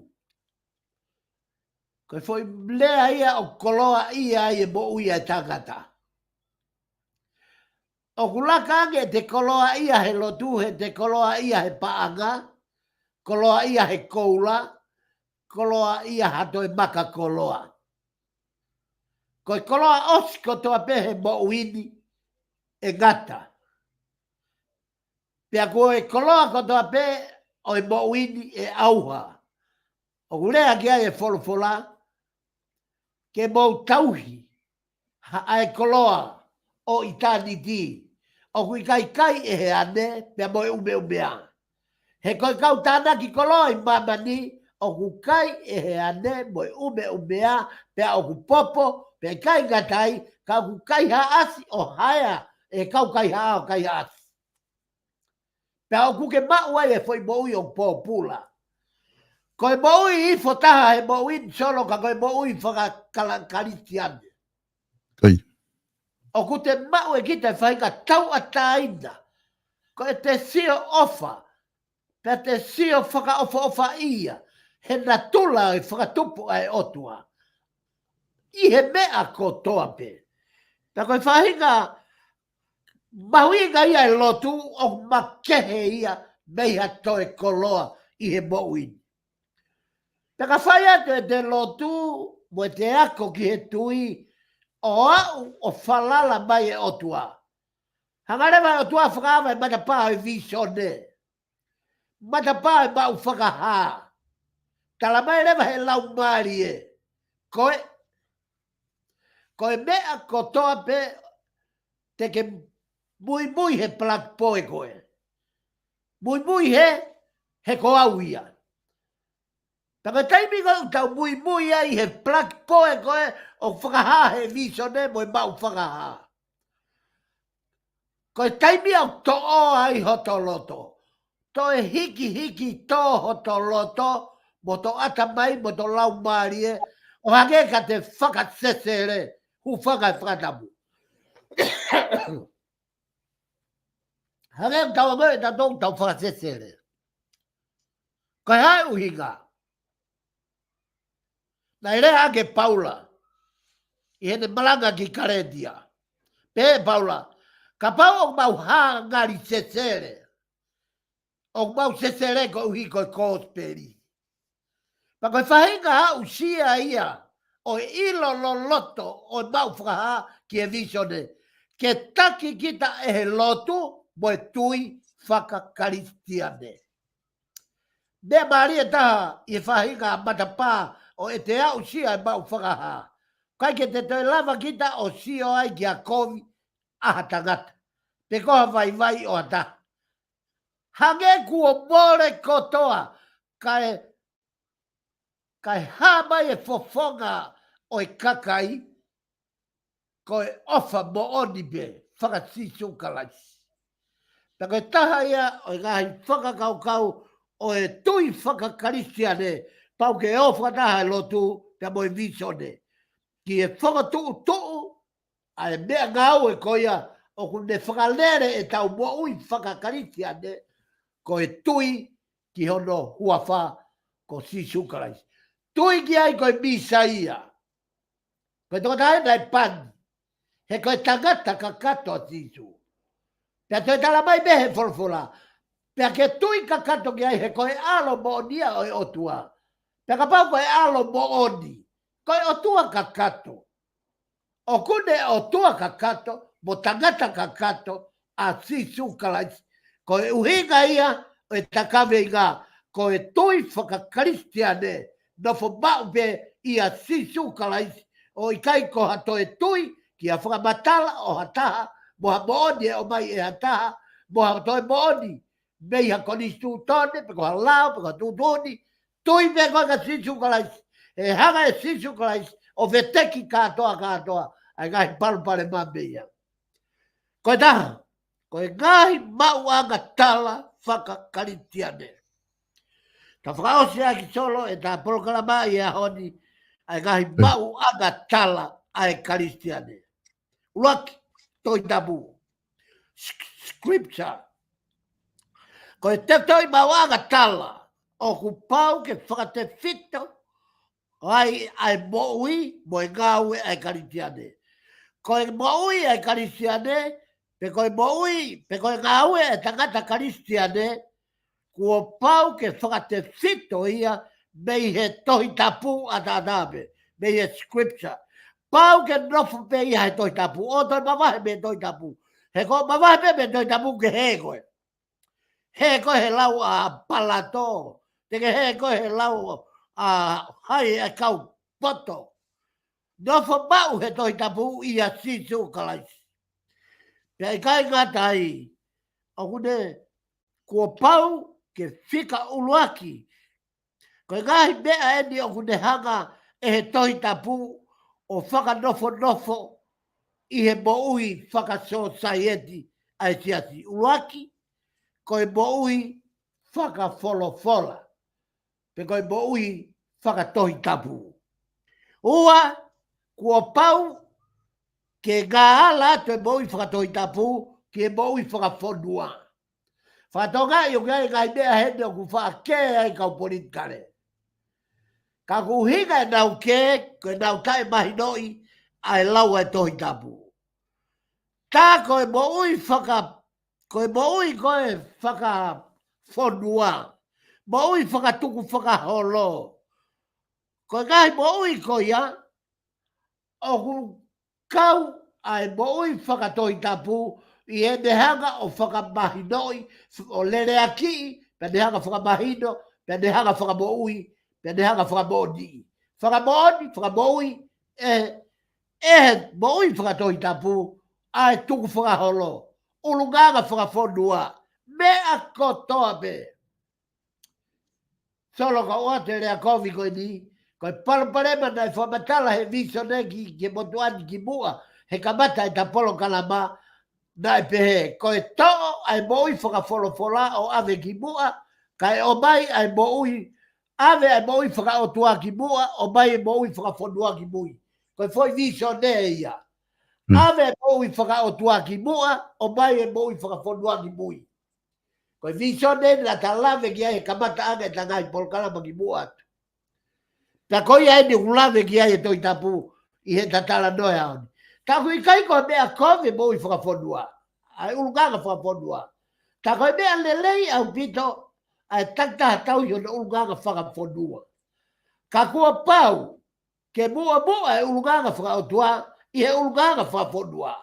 Ko e foʻi lea ia ʻoku koloaʻia ai e moʻui ʻa e tangata. ʻOku laka ange ʻete koloaʻia he lotu, heʻete koloaʻia he paʻanga, koloaʻia he koula, koloaʻia ha toe maka koloa. Ko e koloa ʻosi kotoa pē he moʻui ni ʻe ngata. Pea ko e koloa kotoa pē ʻo e moʻui ni ʻe ʻauha. ʻOku lea ki ai e folofola, ke mou tauhi ha ʻa e koloa ʻo ʻitāniti. ʻOku ʻikai kai ʻe he ane pea mo e ʻumeʻumea. He ko e kau tānaki koloa ʻi māmani, ʻoku kai ʻe he ane mo e ʻumeʻumea, pea ʻoku popo, pea ʻikai ngata ai, ka ʻoku kaihaʻasi ʻo haea ʻe he kau kaihaʻa ʻo kaihaʻasi. Pea ʻoku ke maʻu ai e foʻi moʻui ʻoku pōpula. Ko e moʻui ifo taha he moʻui ni Solo, ka ko e moʻui fakakala-, Kalisitiane. ʻIo. ʻOku te maʻu ʻe kita e faʻahinga tauʻatāina. Ko e te sio ʻofa, pea te sio fakaʻofoʻofaʻia he natula e fakatupu ʻa e ʻOtua ʻi he meʻa kotoa pē. Pea ko e faʻahinga mahuʻinga ia e lotu ʻoku makehe ia mei ha toe koloa ʻi he moʻui ni. Pea ka fai atu e te lotu mo e te ako ki he tui, ʻo aʻu ʻo falala mai e ʻOtua. Hanga leva e ʻOtua fakaava e matapā e visone. Matapā e maʻu fakahā. Tala mai leva he laumālie. Ko e, ko e meʻa kotoa pē te ke muimui he palaki poe ko ē. Muimui he, he ko au ia. Pea ko e taimi ko ē ʻoku tau muimui ai he palaki poe ko ē ʻoku fakahā he visone mo e maʻu fakahā. Ko e taimi ʻoku toʻo ai hoto loto. Toe hikihiki tō hoto loto, mo hoto ʻatamai, mo hoto laumālie, ʻo hangē ka te fakasesele, hūfanga he fakatapu. Hangē ʻoku tau ʻamanaki ʻe tautolu ʻoku tau fakasesele. Ko e hā e ʻuhinga? Naʻe lea ʻaki ʻe Paula ʻi heʻene malanga ki Kalētia. Pehē ʻe Paula, kapau ʻoku mau hā ngali sesele, ʻoku mau sesele koeʻuhi ko e kosipeli. Pea ko e faʻahinga aʻusia ia ʻo e ʻilo loloto ʻo e maʻu fakahā ki he visone, ke taki kita ʻe he lotu mo e tui fakakalisitiane. Meʻa mālie taha ʻi he faʻahinga matapā ʻo e te aʻusia e maʻu fakahā. ʻIkai ke te toe lava kita ʻo sio ai ki ha kovi ʻa ha tangata, pe ko ha vaivai ʻo ha taha. Hangē kuo mole kotoa, kae, kae hā mai e fofonga ʻo e kakai, ko e ʻofa moʻoni pē faka-Sīsū Kalaisi. Pea ko e taha ia ʻo e ngaahi fakakaukau ʻo e tui fakakalisitiane, pau ke ō fakataha e lotu pea mo e visone. Ki he fakatuʻutuʻu ʻa e meʻangāue ko ia ʻoku ne fakalele ʻetau moʻui fakakalisitiane, ko e tui ki hono huafa ko Sīsū Kalaisi. Tui ki ai ko e Mīsaia. Ko e tokotaha naʻe pani. He ko e tangata kakato ʻa Sīsū. Pea toe tala mai mei he folofola. Pea ke tui kakato ki ai he ko e ʻAlo moʻoni ia ʻo e ʻOtua. Pea kapau ko e ʻAlo moʻoni, ko e ʻOtua kakato. ʻOku ne ʻOtua kakato, mo tangata kakato, ʻa Sīsū Kalaisi. Ko e ʻuhinga ia ʻo e ta kaveinga, ko e tui fakakalisitiane, nofo maʻu pē ʻia Sīsū Kalaisi, ʻo ʻikai ko ha toe tui ki ha fakamatala ʻo ha taha, mo ha moʻoni ʻe ʻomai ʻe ha taha, mo ha toe moʻoni mei ha konisitūtone, pe ko ha lao, pe ko ha tuʻutuʻuni, tui pē koe kia Sīsū Kalaisi. ʻE hanga ʻe Sīsū Kalaisi ʻo veteki kātoa kātoa ʻa e ngaahi palopalema mei ai. Ko e taha, ko e ngaahi maʻuʻanga tala fakakalisitiane. Ta fakaʻosi ʻaki Solo ʻeta polokalama ʻi he ʻaho ni, ʻa e ngaahi maʻuʻanga tala ʻa e Kalisitiane. ʻUluaki, Tohi Tapu. S-, scripture. Ko e tefitoʻi maʻuʻanga tala ʻoku pau ke fakatefito ai ʻa e moʻui mo e ngāue ʻa e Kalisitiane. Ko e moʻui ʻa e Kalisitiane, pe ko e moʻui, pe ko e ngāue ʻa e tangata Kalisitiane, kuo pau ke fakatefito ia mei he Tohi Tapu ʻataʻatā pē, mei he scripture. Pau ke nofo pē ia he Tohi Tapu, ʻoua toe mavahe mei he Tohi Tapu. He ko e mavahe pē mei he Tohi Tapu ke hē koe. Hē koe he lau ʻa Palato, te ke hē koe he lau ʻa hai e kau poto. Nofo maʻu he Tohi Tapu ʻia Sīsū Kalaisi. Pea ʻikai ngata ai, ʻoku ne kuo pau ke fika ʻuluaki. Ko e ngaahi meʻa eni ʻoku ne hanga ʻe he Tohi Tapu ʻo fakanofonofo ʻi he moʻui fakasōsaieti ʻa e siasi. ʻUluaki, ko e moʻui fakafolofola, pe ko e moʻui fakatohitapu. Ua, kuo pau ke ngāala atu e moʻui fakatohitapu ki he moʻui fakafonua. Fakatokangaʻi ʻoku ʻi ai e ngaahi meʻa heni ʻoku faʻa kē ai kau politikale. Ka ko e ʻuhinga ʻenau kē, ko ʻenau taʻemahinoʻi ʻa e lau ʻa e Tohi Tapu. Tā ko e moʻui faka, ko e moʻui ko e fakafonua, moʻui fakatukufakaholo. Ko e ngaahi moʻui ko ia, ʻoku kau ʻa e moʻui fakatohitapu ʻi heʻene hanga ʻo fakamahinoʻi, ʻo leleakiʻi, pea ne hanga fakamahino, pea ne hanga fakamoʻui, pea ne hanga fakamoʻoniʻi. Fakamoʻoni, fakamoʻui, ʻe, ʻe he moʻui fakatohitapu, ʻa e tukufakaholo, ʻulungaanga fakafonua, meʻa kotoa pē. Solo ka ʻoatu e lea kovi ko eni, ko e palopalema naʻe fakamatala he visone ki, ki he motuʻa ni kimuʻa, he kamata ʻeta polokalama, naʻe pehē, ko e toʻo ʻa e moʻui fakafolofola ʻo ʻave kimuʻa, kae ʻomai ʻa e moʻui, ʻave ʻa e moʻui fakaʻotua kimuʻa, ʻomai e moʻui fakafonua kimui. Ko e foʻi visone ia. ʻAve e moʻui fakaʻotua kimuʻa, ʻomai e moʻui fakafonua kimui. Ko e visone naʻa ta lave ki ai he kamataʻanga ʻeta ngaahi polokalama kimuʻa atu. Pea ko ia eni ʻoku lave ki ai e Tohi Tapu ʻi heʻeta talanoa he ʻaho ni. Ka ʻoku ʻikai ko e meʻa kovi e moʻui fakafonua, ʻa e ʻulungaanga fakafonua. Ka ko e meʻa lelei ʻaupito ʻa e takitaha tauhi hono ʻulungaanga fakafonua. Ka kuo pau ke muʻomuʻa e ʻulungaanga fakaʻotua ʻi he ʻulungaanga fakafonua.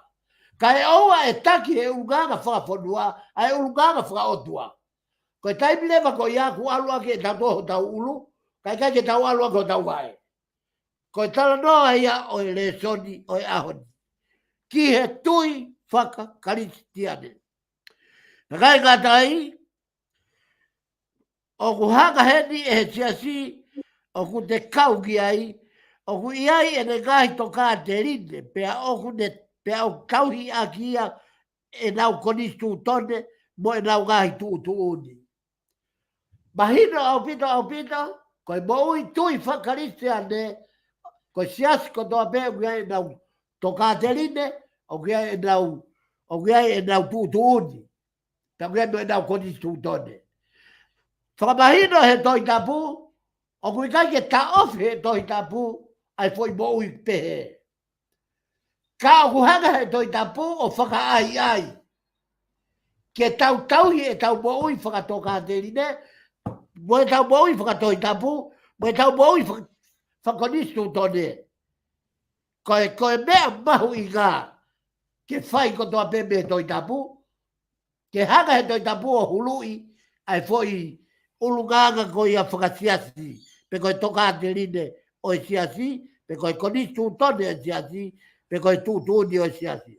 Kae ʻoua ʻe taki he ʻulungaanga fakafonua ʻa e ʻulungaanga fakaʻotua. Ko e taimi leva ko ia ʻoku ʻalu ʻaki ʻetau tō hotau ʻulu, kae ʻikai ke tau ʻalu ʻaki hotau vaʻe. Ko e talanoa ia ʻo e lēsoni ʻo e ʻaho ni. Ki he tui faka-Kalisitiane. Naʻe ʻikai ngata ai, ʻoku hanga heni ʻe he siasi ʻoku te kau ki ai, ʻoku ʻi ai ʻene ngaahi tokāteline, pea ʻoku ne, pea ʻoku tauhi ʻaki ia ʻenau konisitūtone mo ʻenau ngaahi tuʻutuʻuni. Mahino ʻaupito, ʻaupito, ko e moʻui tui faka-Kalisitiane, ko e siasi kotoa pē ʻoku ʻi ai ʻenau tokāteline, ʻoku ʻi ai ʻenau, ʻoku ʻi ai ʻenau tuʻutuʻuni. Pea ʻoku ʻi ai mo ʻenau konisitūtone. Fakamahino he Tohi Tapu, ʻoku ʻikai ke taʻofi he Tohi Tapu ʻa e foʻi moʻui pehē. Ka ʻoku hanga he Tohi Tapu ʻo fakaʻaiʻai ke tau tauhi ʻetau moʻui fakatokāteline, mo ʻetau moʻui fakatohitapu, mo ʻetau moʻui faka-, fakakonisitūtone. Ko e, ko e meʻa mahuʻinga ke fai kotoa pē mei he Tohi Tapu, ke hanga he Tohi Tapu ʻo huluʻi ʻa e foʻi ʻulungaanga ko ia fakasiasi, pe ko e tokāteline ʻo e siasi, pe ko e konisitūtone ʻo e siasi, pe ko e tuʻutuʻuni ʻo e siasi.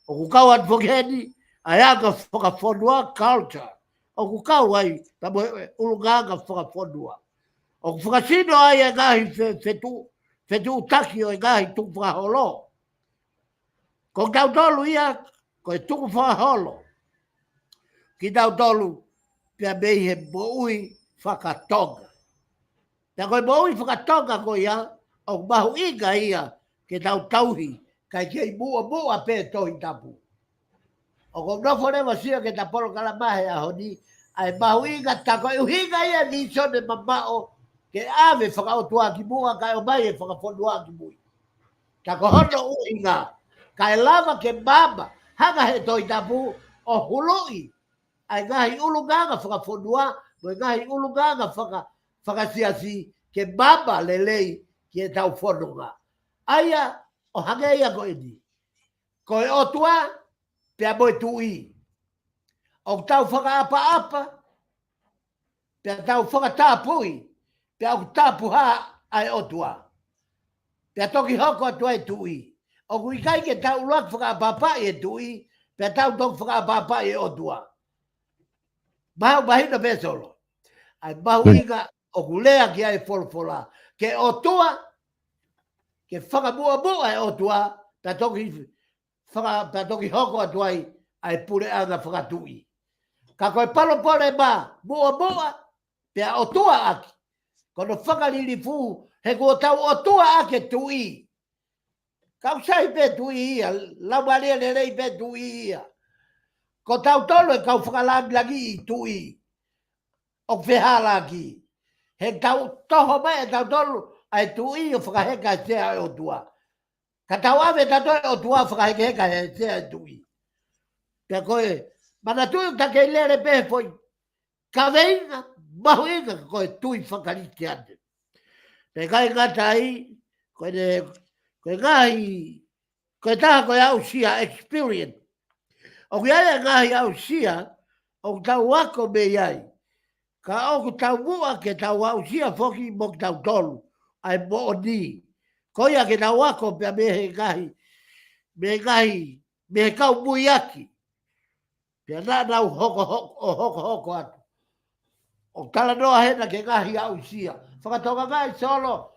ʻOku kau atu foki heni ʻa e anga fakafonua, culture. ʻOku kau ai pea mo e ʻulungaanga fakafonua. ʻOku fakasino ai e ngaahi fe-, fetu-, fetuʻutaki ʻo e ngaahi tukufakaholo. Ko kitautolu ia, ko e tukufakaholo kitautolu pea mei he moʻui faka-Tonga. Pea ko e moʻui faka-Tonga ko ia, ʻoku mahuʻinga ia ke tau tauhi, kae kei muʻomuʻa pē Tohi Tapu. ʻOku ou nofo leva ʻo sio ki heʻeta polokalama he ʻaho ni, ʻa e mahuʻinga tā ko e ʻuhinga ia e visone mamaʻo ke ʻave fakaʻotua kimuʻa kae ʻomai e fakafonua kimui. Ka ko hono ʻuhinga, kae lava ke maama, hanga he Tohi Tapu ʻo huluʻi ʻa e ngaahi ʻulungaanga fakafonua, mo e ngaahi ʻulungaanga faka-, fakasiasi ke maama lelei ki heʻetau fononga. ʻA ia ʻo hangē ia ko eni. Ko e ʻOtua, pea mo e Tuʻi. ʻOku tau fakaʻapaʻapa, pea tau fakatapui, pea ʻoku tapuhā ʻa e ʻOtua. Pea toki hoko atu ai e Tuʻi. ʻOku ʻikai ke tau ʻuluaki fakaʻapaʻapaʻi e Tuʻi, Pea tau toki fakaʻapaʻapaʻi e ʻOtua. Mahu mahino pē Solo. ʻA e mahuʻinga ʻoku lea ki ai e folofola. Ke ʻOtua, ke fakamuʻamuʻa e ʻOtua, pea toki faka-, pea toki hoko atu ai ʻa e puleʻanga fakatuʻi. Ka ko e palopalema muʻamuʻa, pea ʻOtua ʻaki. Ko hono fakalilifu, he kuo tau ʻOtua ʻaki e tuʻi. Kau sai pē tuʻi ia, laumālie lelei pē tuʻi ia. Ko tautolu e kau fakalāngilangiʻi tuʻi. ʻOku fehālaaki. He tau toho mai e tautolu ʻa e tuʻi ʻo fakaheka he sea ʻo e ʻOtua. Ka tau ʻave tautolu e ʻOtua fakahekeheka he sea e tuʻi. Pea ko e, manatuʻi ʻoku ta kei lele pē he foʻi kaveinga mahuʻinga ko e tui fakakalisitiane. Pea ʻikai ngata ai, ko e, ko e ngaahi, ko e taha ko e aʻusia experience. ʻOku ʻi ai e ngaahi aʻusia, ʻoku tau ako mei ai. Ka ʻoku taumuʻa ke tau aʻusia foki mo kitautolu, ʻa e moʻoni. Ko ia ke tau ako pea mei he ngaahi, mei he ngaahi, mei he kau muiaki. Pea naʻa nau hoko, hoko, ʻo hokohoko atu. ʻO talanoa hena ki he ngaahi aʻusia. Fakatonga ngai Solo,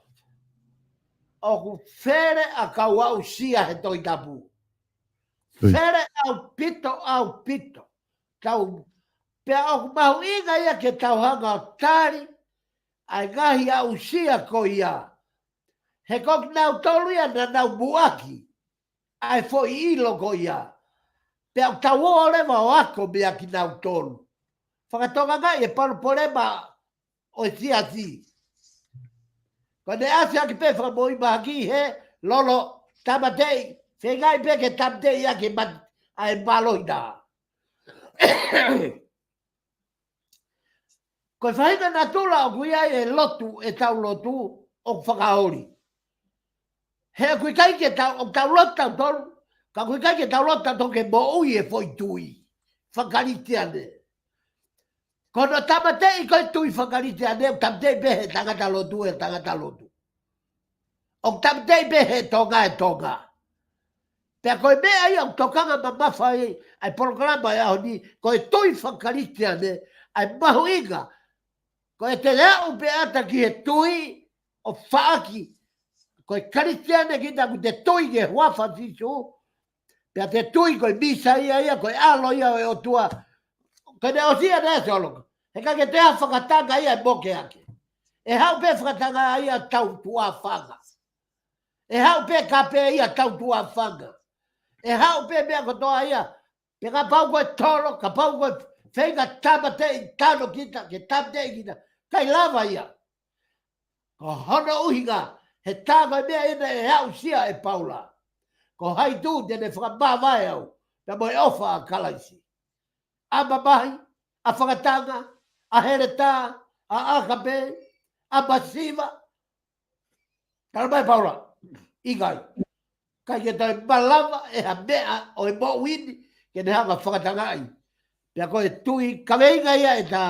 ʻoku fele ʻa e kau aʻusia he Tohi Tapu. Ui. Fele ʻaupito, ʻaupito. Tau, pea ʻoku mahuʻinga ia ke tau hanga ʻo tali ʻa e ngaahi aʻusia ko ia. He ko kinautolu ia naʻa nau muʻaki ʻa e foʻi ʻilo ko ia. Pea ʻoku tau ō leva ʻo ako meia kinautolu. Fakatonga ngai e palopalema ʻo e siasi. Ko ʻene ʻasi ʻaki pē fakamoʻui mahaki he lolo tāmateʻi. Feingaʻi pē ke tāmateʻi ʻaki e mat-, ʻa e mālohi na. Ko e faʻahinga natula ʻoku ʻi ai e lotu, e tau lotu, ʻoku fakaoli. He ʻoku ʻikai ke tau, ʻoku tau lotu tautolu, ka ʻoku ʻikai ke tau lotu tautolu ke moʻui e foʻi tui fakakalisitiane. Ko hono tāmateʻi ko e tui fakakalisitiane, ʻoku tāmateʻi pē he tangata lotu, he tangata lotu. ʻOku tāmateʻi pē he Tonga, he Tonga. Pea ko e meʻa ia ʻoku tokanga mamafa ai ʻa e polokalama ʻo e ʻaho ni, ko e tui fakakalisitiane, ʻa e mahuʻinga. Ko e te aʻu pē ʻata ki he tui ʻo faʻaki. Ko e Kalisitiane kita ʻoku te tui ki he huafa ʻo Sīsū. Pea te tui ko e Mīsaia ia, ko e ʻAlo ia ʻo e ʻOtua. Ko ʻene ʻosi ia naʻe Solo. He ʻikai ke te ha fakatanga ia ʻe moke ake. ʻE haʻu pē fakatanga ia tau tuʻa fanga. ʻE haʻu pē kape ia tau tuʻa fanga. ʻE haʻu pē meʻa kotoa ia. Pea kapau ko e tolo, kapau ko e feinga tāmateʻi tano kita, ke tāmateʻi kita. ʻIkai lava ia. Ko hono ʻuhinga, he tā ko e meʻa ʻena ʻe aʻusia ʻe Paula. Ko hai tū te ne fakamavae au, pea mo e ʻofa ʻa Kalaisi. ʻA mamahi, ʻa fakatanga, ʻa heletā, ʻa ʻakape, ʻa masiva. Tala mai Paula, ʻikai. ʻIkai ke toe malava ʻe ha meʻa ʻo e moʻui ni, ke ne hanga fakatangaʻi. Pea ko e tui, kaveinga ia ʻeta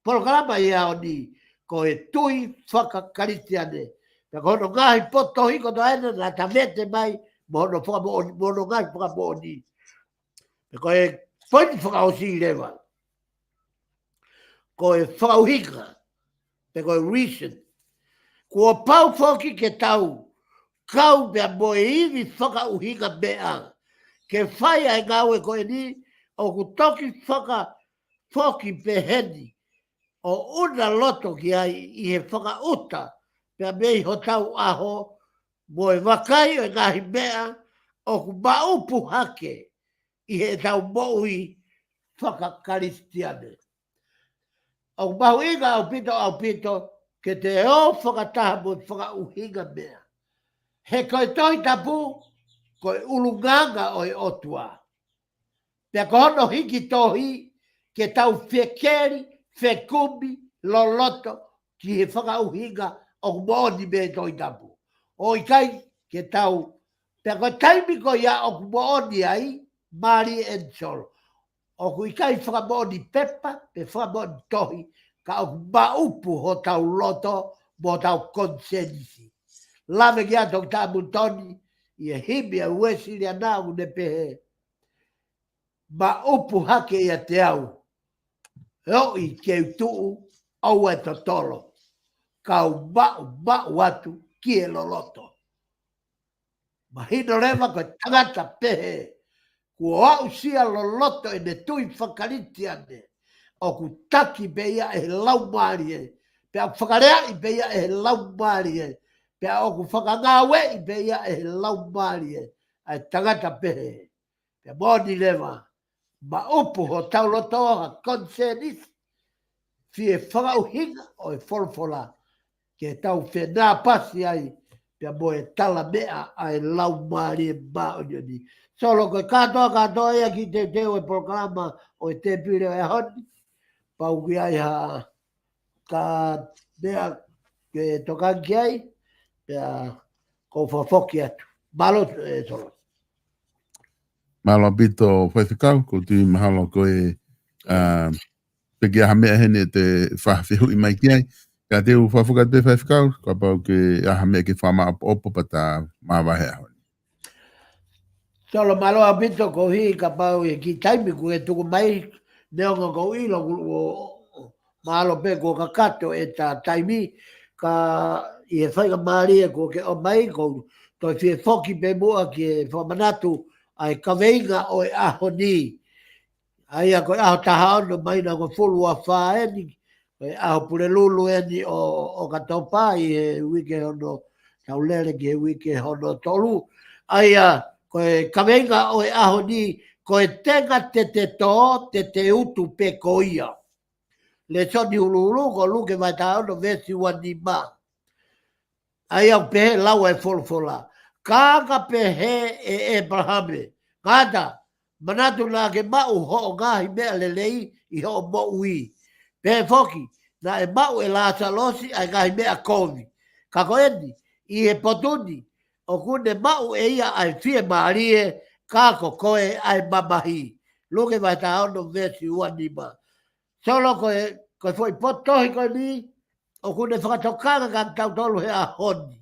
polokalama ʻi he ʻaho ni, ko e tui fakakalisitiane. Pea ko hono ngaahi potohi kotoa ʻena naʻa ta vete mai, mo hono fakamoʻoni, mo hono ngaahi fakamoʻoni. Pea ko e poini fakaʻosi leva. Ko e fakaʻuhinga, pe ko e reason. Kuo pau foki ke tau kau pea mo e ivi fakaʻuhinga meʻa. Ke fai ʻa e ngāue ko eni, ʻoku toki fakafoki peheni. ʻO ʻuna loto ki ai ʻi he fakaʻuta, pea mei hotau ʻaho, mo e vakai ʻo e ngaahi meʻa, ʻoku maʻupu hake ʻi heʻetau moʻui fakakalisitiane. ʻOku mahuʻinga ʻaupito, ʻaupito, ke te ō fakataha mo e fakaʻuhinga meʻa. He ko e Tohi Tapu, ko e ʻulungaanga ʻo e ʻOtua. Pea ko hono hiki tohi, ke tau fekeli, fekumi, loloto, ki he fakaʻuhinga ʻoku moʻoni mei he Tohi Tapu. ʻO ʻikai ke tau, pea ko e taimi ko ia ʻoku moʻoni ai, mālie ʻeni Solo. ʻOku ʻikai fakamoʻoni pepa, pe fakamoʻoni tohi, ka ʻoku maʻupu hotau loto, mo hotau konisēnisi. Lave ki ai Toketā Moulton, ʻi he himi ʻa e Uēsiliana ʻoku ne pehē. Maʻupu hake ʻiate au, ʻoku ou tuʻu ʻo totolo, kau maʻumaʻu atu ki he loloto. Mahino leva ko e tangata pehē, kuo aʻusia loloto ʻene tui fakakalisitiane, ʻoku taki pē ia ʻe he Laumālie, pea ʻoku fakaleaʻi pē ia ʻe he Laumālie, pea ʻoku fakangāueʻi pē ia ʻe he Laumālie, ʻa e tangata pehē. Pea moʻoni leva, maʻupu hotau loto, ha conscience, fie fakaʻuhinga ʻo e folofola, ke tau fenāpasi ai pea mo e talameʻa ʻa e Laumālie Māʻoniʻoni. Solo, ko e kātoa kātoa ia ki he teuteu ʻo e polokalama ʻo e tēpile ʻo e ʻaho ni, pau ki ai ha ka meʻa ke tokanga ki ai, pea ʻoku ou fakafoki atu. Mālō, ē, Solo. Mālō ʻaupito Faifekau, ʻoku ou tui mahalo ko e, ʻa, pe ko e hā ha meʻa heni ʻe te fakafehuʻi mai ki ai. Ka te u fakafoki atu pē Faifekau, kapau ko e hā ha meʻa ke fakamāʻopoʻopo pea ta mavahe he ʻaho ni. Solo, mālō ʻaupito, koeʻuhi kapau ʻe kiʻi taimi kuo ke tuku mai, neongo ʻoku ou ʻilo kuo, ʻo, ʻo, mahalo pē kuo kakato ʻeta taimi, ka ʻi he faingamālie kuo ke ʻomai, ʻoku ou toe fie foki pē muʻa ki he fakamanatu ʻa e kaveinga ʻo e ʻaho ni. ʻA ia ko e ʻaho taha ono māhina hongofulu mā fā eni, ko e ʻaho Pulelulu eni ʻo, ʻo ʻOkatopa ʻi he uike hono, tau lele ki he uike hono tolu. ʻA ia ko e kaveinga ʻo e ʻaho ni, ko e tenga te te tō, te te utu pē ko ia. Lēsoni ʻuluʻulu ko Luke vahe taha ono veesi ua nima. ʻA ia ʻoku pehē lau ʻa e folofola. Ka ka pehē ʻe ʻĒpalahame, ngata, manatu naʻa ke maʻu hoʻo ngaahi meʻa lelei ʻi hoʻo moʻui. Pehē foki, naʻe maʻu ʻe Lāsalosi ʻa e ngaahi meʻa kovi. Ka ko eni, ʻi he potu ni, ʻoku ne maʻu ʻe ia ʻa e fiemālie, ka ko koe ʻa e mamahi. Luke vahe taha ono veesi ua nima. Solo, ko e, ko e foʻi potu tohi ko eni, ʻoku ne fakatokanga kia tautolu he ʻaho ni.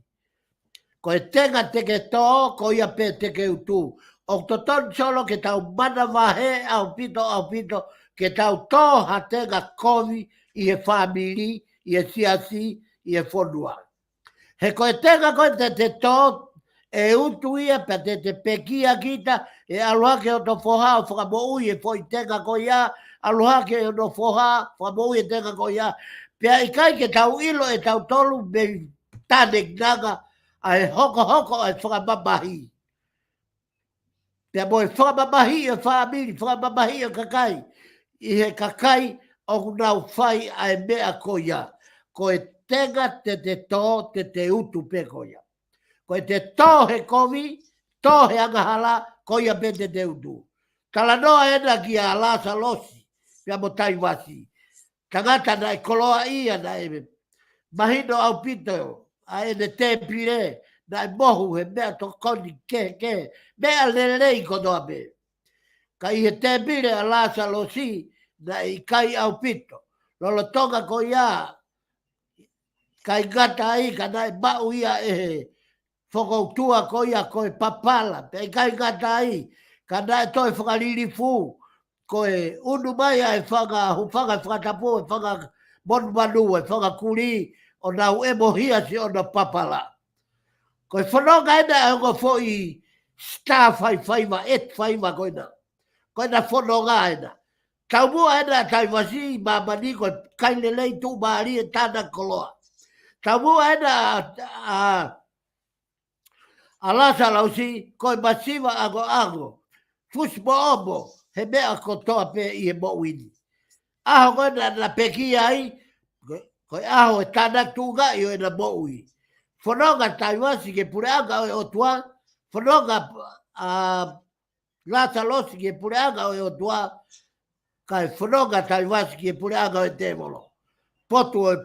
Ko e tenga te ke tō, ko ia pē te ke utu. ʻOku totonu Solo ke tau manavahē ʻaupito, ʻaupito, ke tau tō ha tenga kovi ʻi he fāmili, ʻi he siasi, ʻi he fonua. He ko e tenga ko ē te te tō, ʻe utu ia pea te te pekia kita, ʻe ʻalu hake hoto foha ʻo fakamoʻui e foʻi tenga ko ia, ʻalu hake hono foha, fakamoʻui e tenga ko ia. Pea ʻikai ke tau ʻilo ʻe tautolu mei tanekanga ʻa e hokohoko ʻa e fakamamahi. Pea mo e fakamamahi ʻo e fāmili, fakamamahi ʻo e kakai, ʻi he kakai ʻoku nau fai ʻa e meʻa ko ia. Ko e tenga te te tō, te te utu pē ko ia. Ko e te tō he kovi, tō he angahala, ko ia pē te te utu. Talanoa ena kia Lāsalosi, pea mo Taivasi. Tangata naʻe koloaʻia, naʻe mahino ʻaupito ʻa ʻene tēpile, naʻe mohu he meʻatokoni kehekehe, meʻa lelei kotoa pē. Ka ʻi he tēpile ʻa Lāsalosi, naʻe ʻikai ʻaupito. Lolotonga ko ia, ʻikai ngata ai, ka naʻe maʻu ia ʻe he fokoutua ko ia ko e papala, pea ʻikai ngata ai, ka naʻe toe fakalilifu, ko e unu mai ʻa e fanga, hūfanga he fakatapu, e fanga monumanu, e fanga kulī, ʻo nau ʻemohia siʻono papala. Ko e fononga ena ʻa e ongo foʻi star faifaiva, ʻeti faiva ko ena. Ko ena fononga ena. Taumuʻa ena ʻa Taivasi ʻi māmani ko e kai lelei tuʻumālie tānaki koloa. Taumuʻa ena ʻa, ʻa, ʻa Lāsalosi, ko e masiva ʻakoʻako, fusi moʻomo, he meʻa kotoa pē ʻi he moʻui ni. ʻAho ko ē naʻa na pekia ai, ko, ko e ʻaho e tānaki tuʻungaʻi ʻo ʻena moʻui. Fononga Taivasi ki he puleʻanga ʻo e ʻOtua, fononga, ʻa, Lāsalosi ki he puleʻanga ʻo e ʻOtua, kae fononga Taivasi ki he puleʻanga ʻo e tēvolo. Potu ʻo e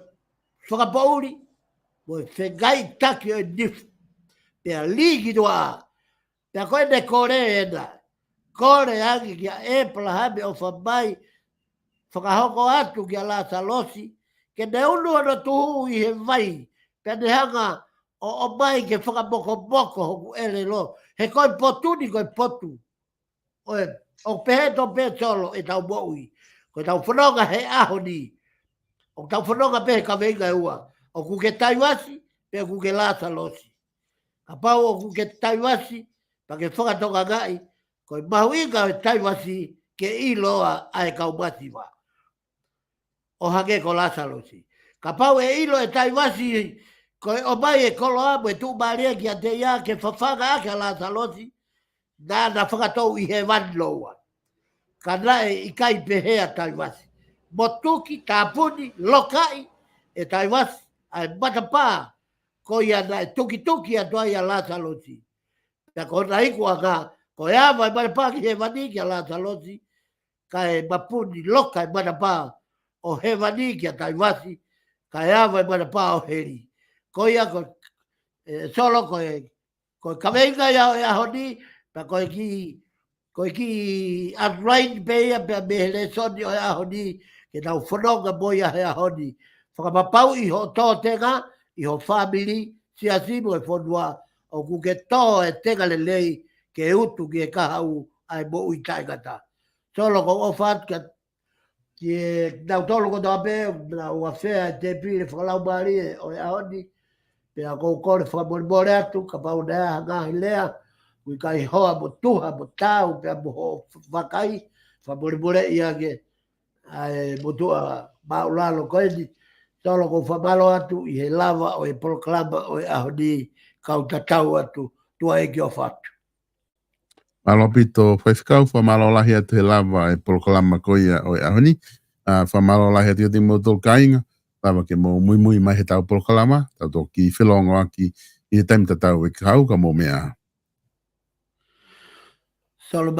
fakapoʻuli, mo e fengaiʻitaki ʻo e nifu. Pea lī ki tuʻa, pea ko ʻene kole ena. Kole ange kia ʻĒpalahame ʻofa mai, fakahoko atu kia Lāsalosi, ke ne unu hono tuhu ʻi he vai, pea ne hanga ʻo, ʻomai ke fakamokomoko hoku ʻelelo. He ko e potu ni ko e potu ʻo e ʻOku pehē tofu pē Solo ʻetau moʻui. Ko ʻetau fononga he ʻaho ni. ʻOku tau fononga pē he kaveinga ʻe ua. ʻOku ke Taivasi, pe ʻoku ke Lasalosi. Kapau ʻoku ke Taivasi, pea ke fakatokangaʻi, ko e mahuʻinga ʻo e Taivasi ke ʻiloa ʻa e kau masiva. ʻO hangē ko Lasalosi. Kapau ʻe ʻilo ʻe Taivasi, ko e ʻomai e koloa mo e tuʻumālie kiate ia ke fafanga ʻaki ʻa Lasalosi, naʻa na fakatou ʻi hēvani lōua. Ka naʻe ʻikai pehē ʻa Taivasi. Motuki, tāpuni, lokaʻi ʻe Taivasi ʻa e matapā, ko ia naʻe tukituki atu ai ʻa Lasalosi. Pea ko hona ikuʻanga, ko e ava e matapā ki hēvani kia Lasalosi, kae mapuni loka e matapā ʻo hēvani kia Taivasi, kae ava e matapā ʻo heli. Ko ia ko, ē, Solo ko e, ko e kaveinga ia ʻo e ʻaho ni, pea ko e kiʻi, ko e kiʻi outline pē ia pea mei he lēsoni ʻo e ʻaho ni, ke tau fononga mo ia he ʻaho ni. Fakapapauʻi hoʻo tōtenga, ʻi ho fāmili, siasi mo e fonua, ʻoku ke tō e tenga lelei, ke utu ki he kahaʻu ʻa e moʻui taʻengata. Solo, ʻoku ou ʻofa atu kia, kia kitautolu kotoa pē, naʻa ua fea e tēpile fakalaumālie ʻo e ʻaho ni, pea ʻoku ou kole fakamolemole atu, kapau naʻe ʻi ai ha ngaahi lea, ʻoku ʻikai hoa mo tuha mo taau, pea mo hoʻo vakai, fakamolemoleʻi ange, ʻa e motuʻa māʻulalo ko eni. Solo, ʻoku ou fakamālō atu ʻi he lava ʻo e polokalama ʻo e ʻaho ni, kau tatau atu, tuʻa ʻeiki ʻofa atu. Mālō ʻaupito Faifekau, fakamālō lahi atu he lava e polokalama ko ia ʻo e ʻaho ni. ʻA, fakamālō lahi atu kiate kimoutolu kāinga, lava ke mou muimui mai he ʻetau polokalama, tau toki felōngoaki ʻi he taimi tatau ʻe kahaʻu, ka mou meʻa ā. Solo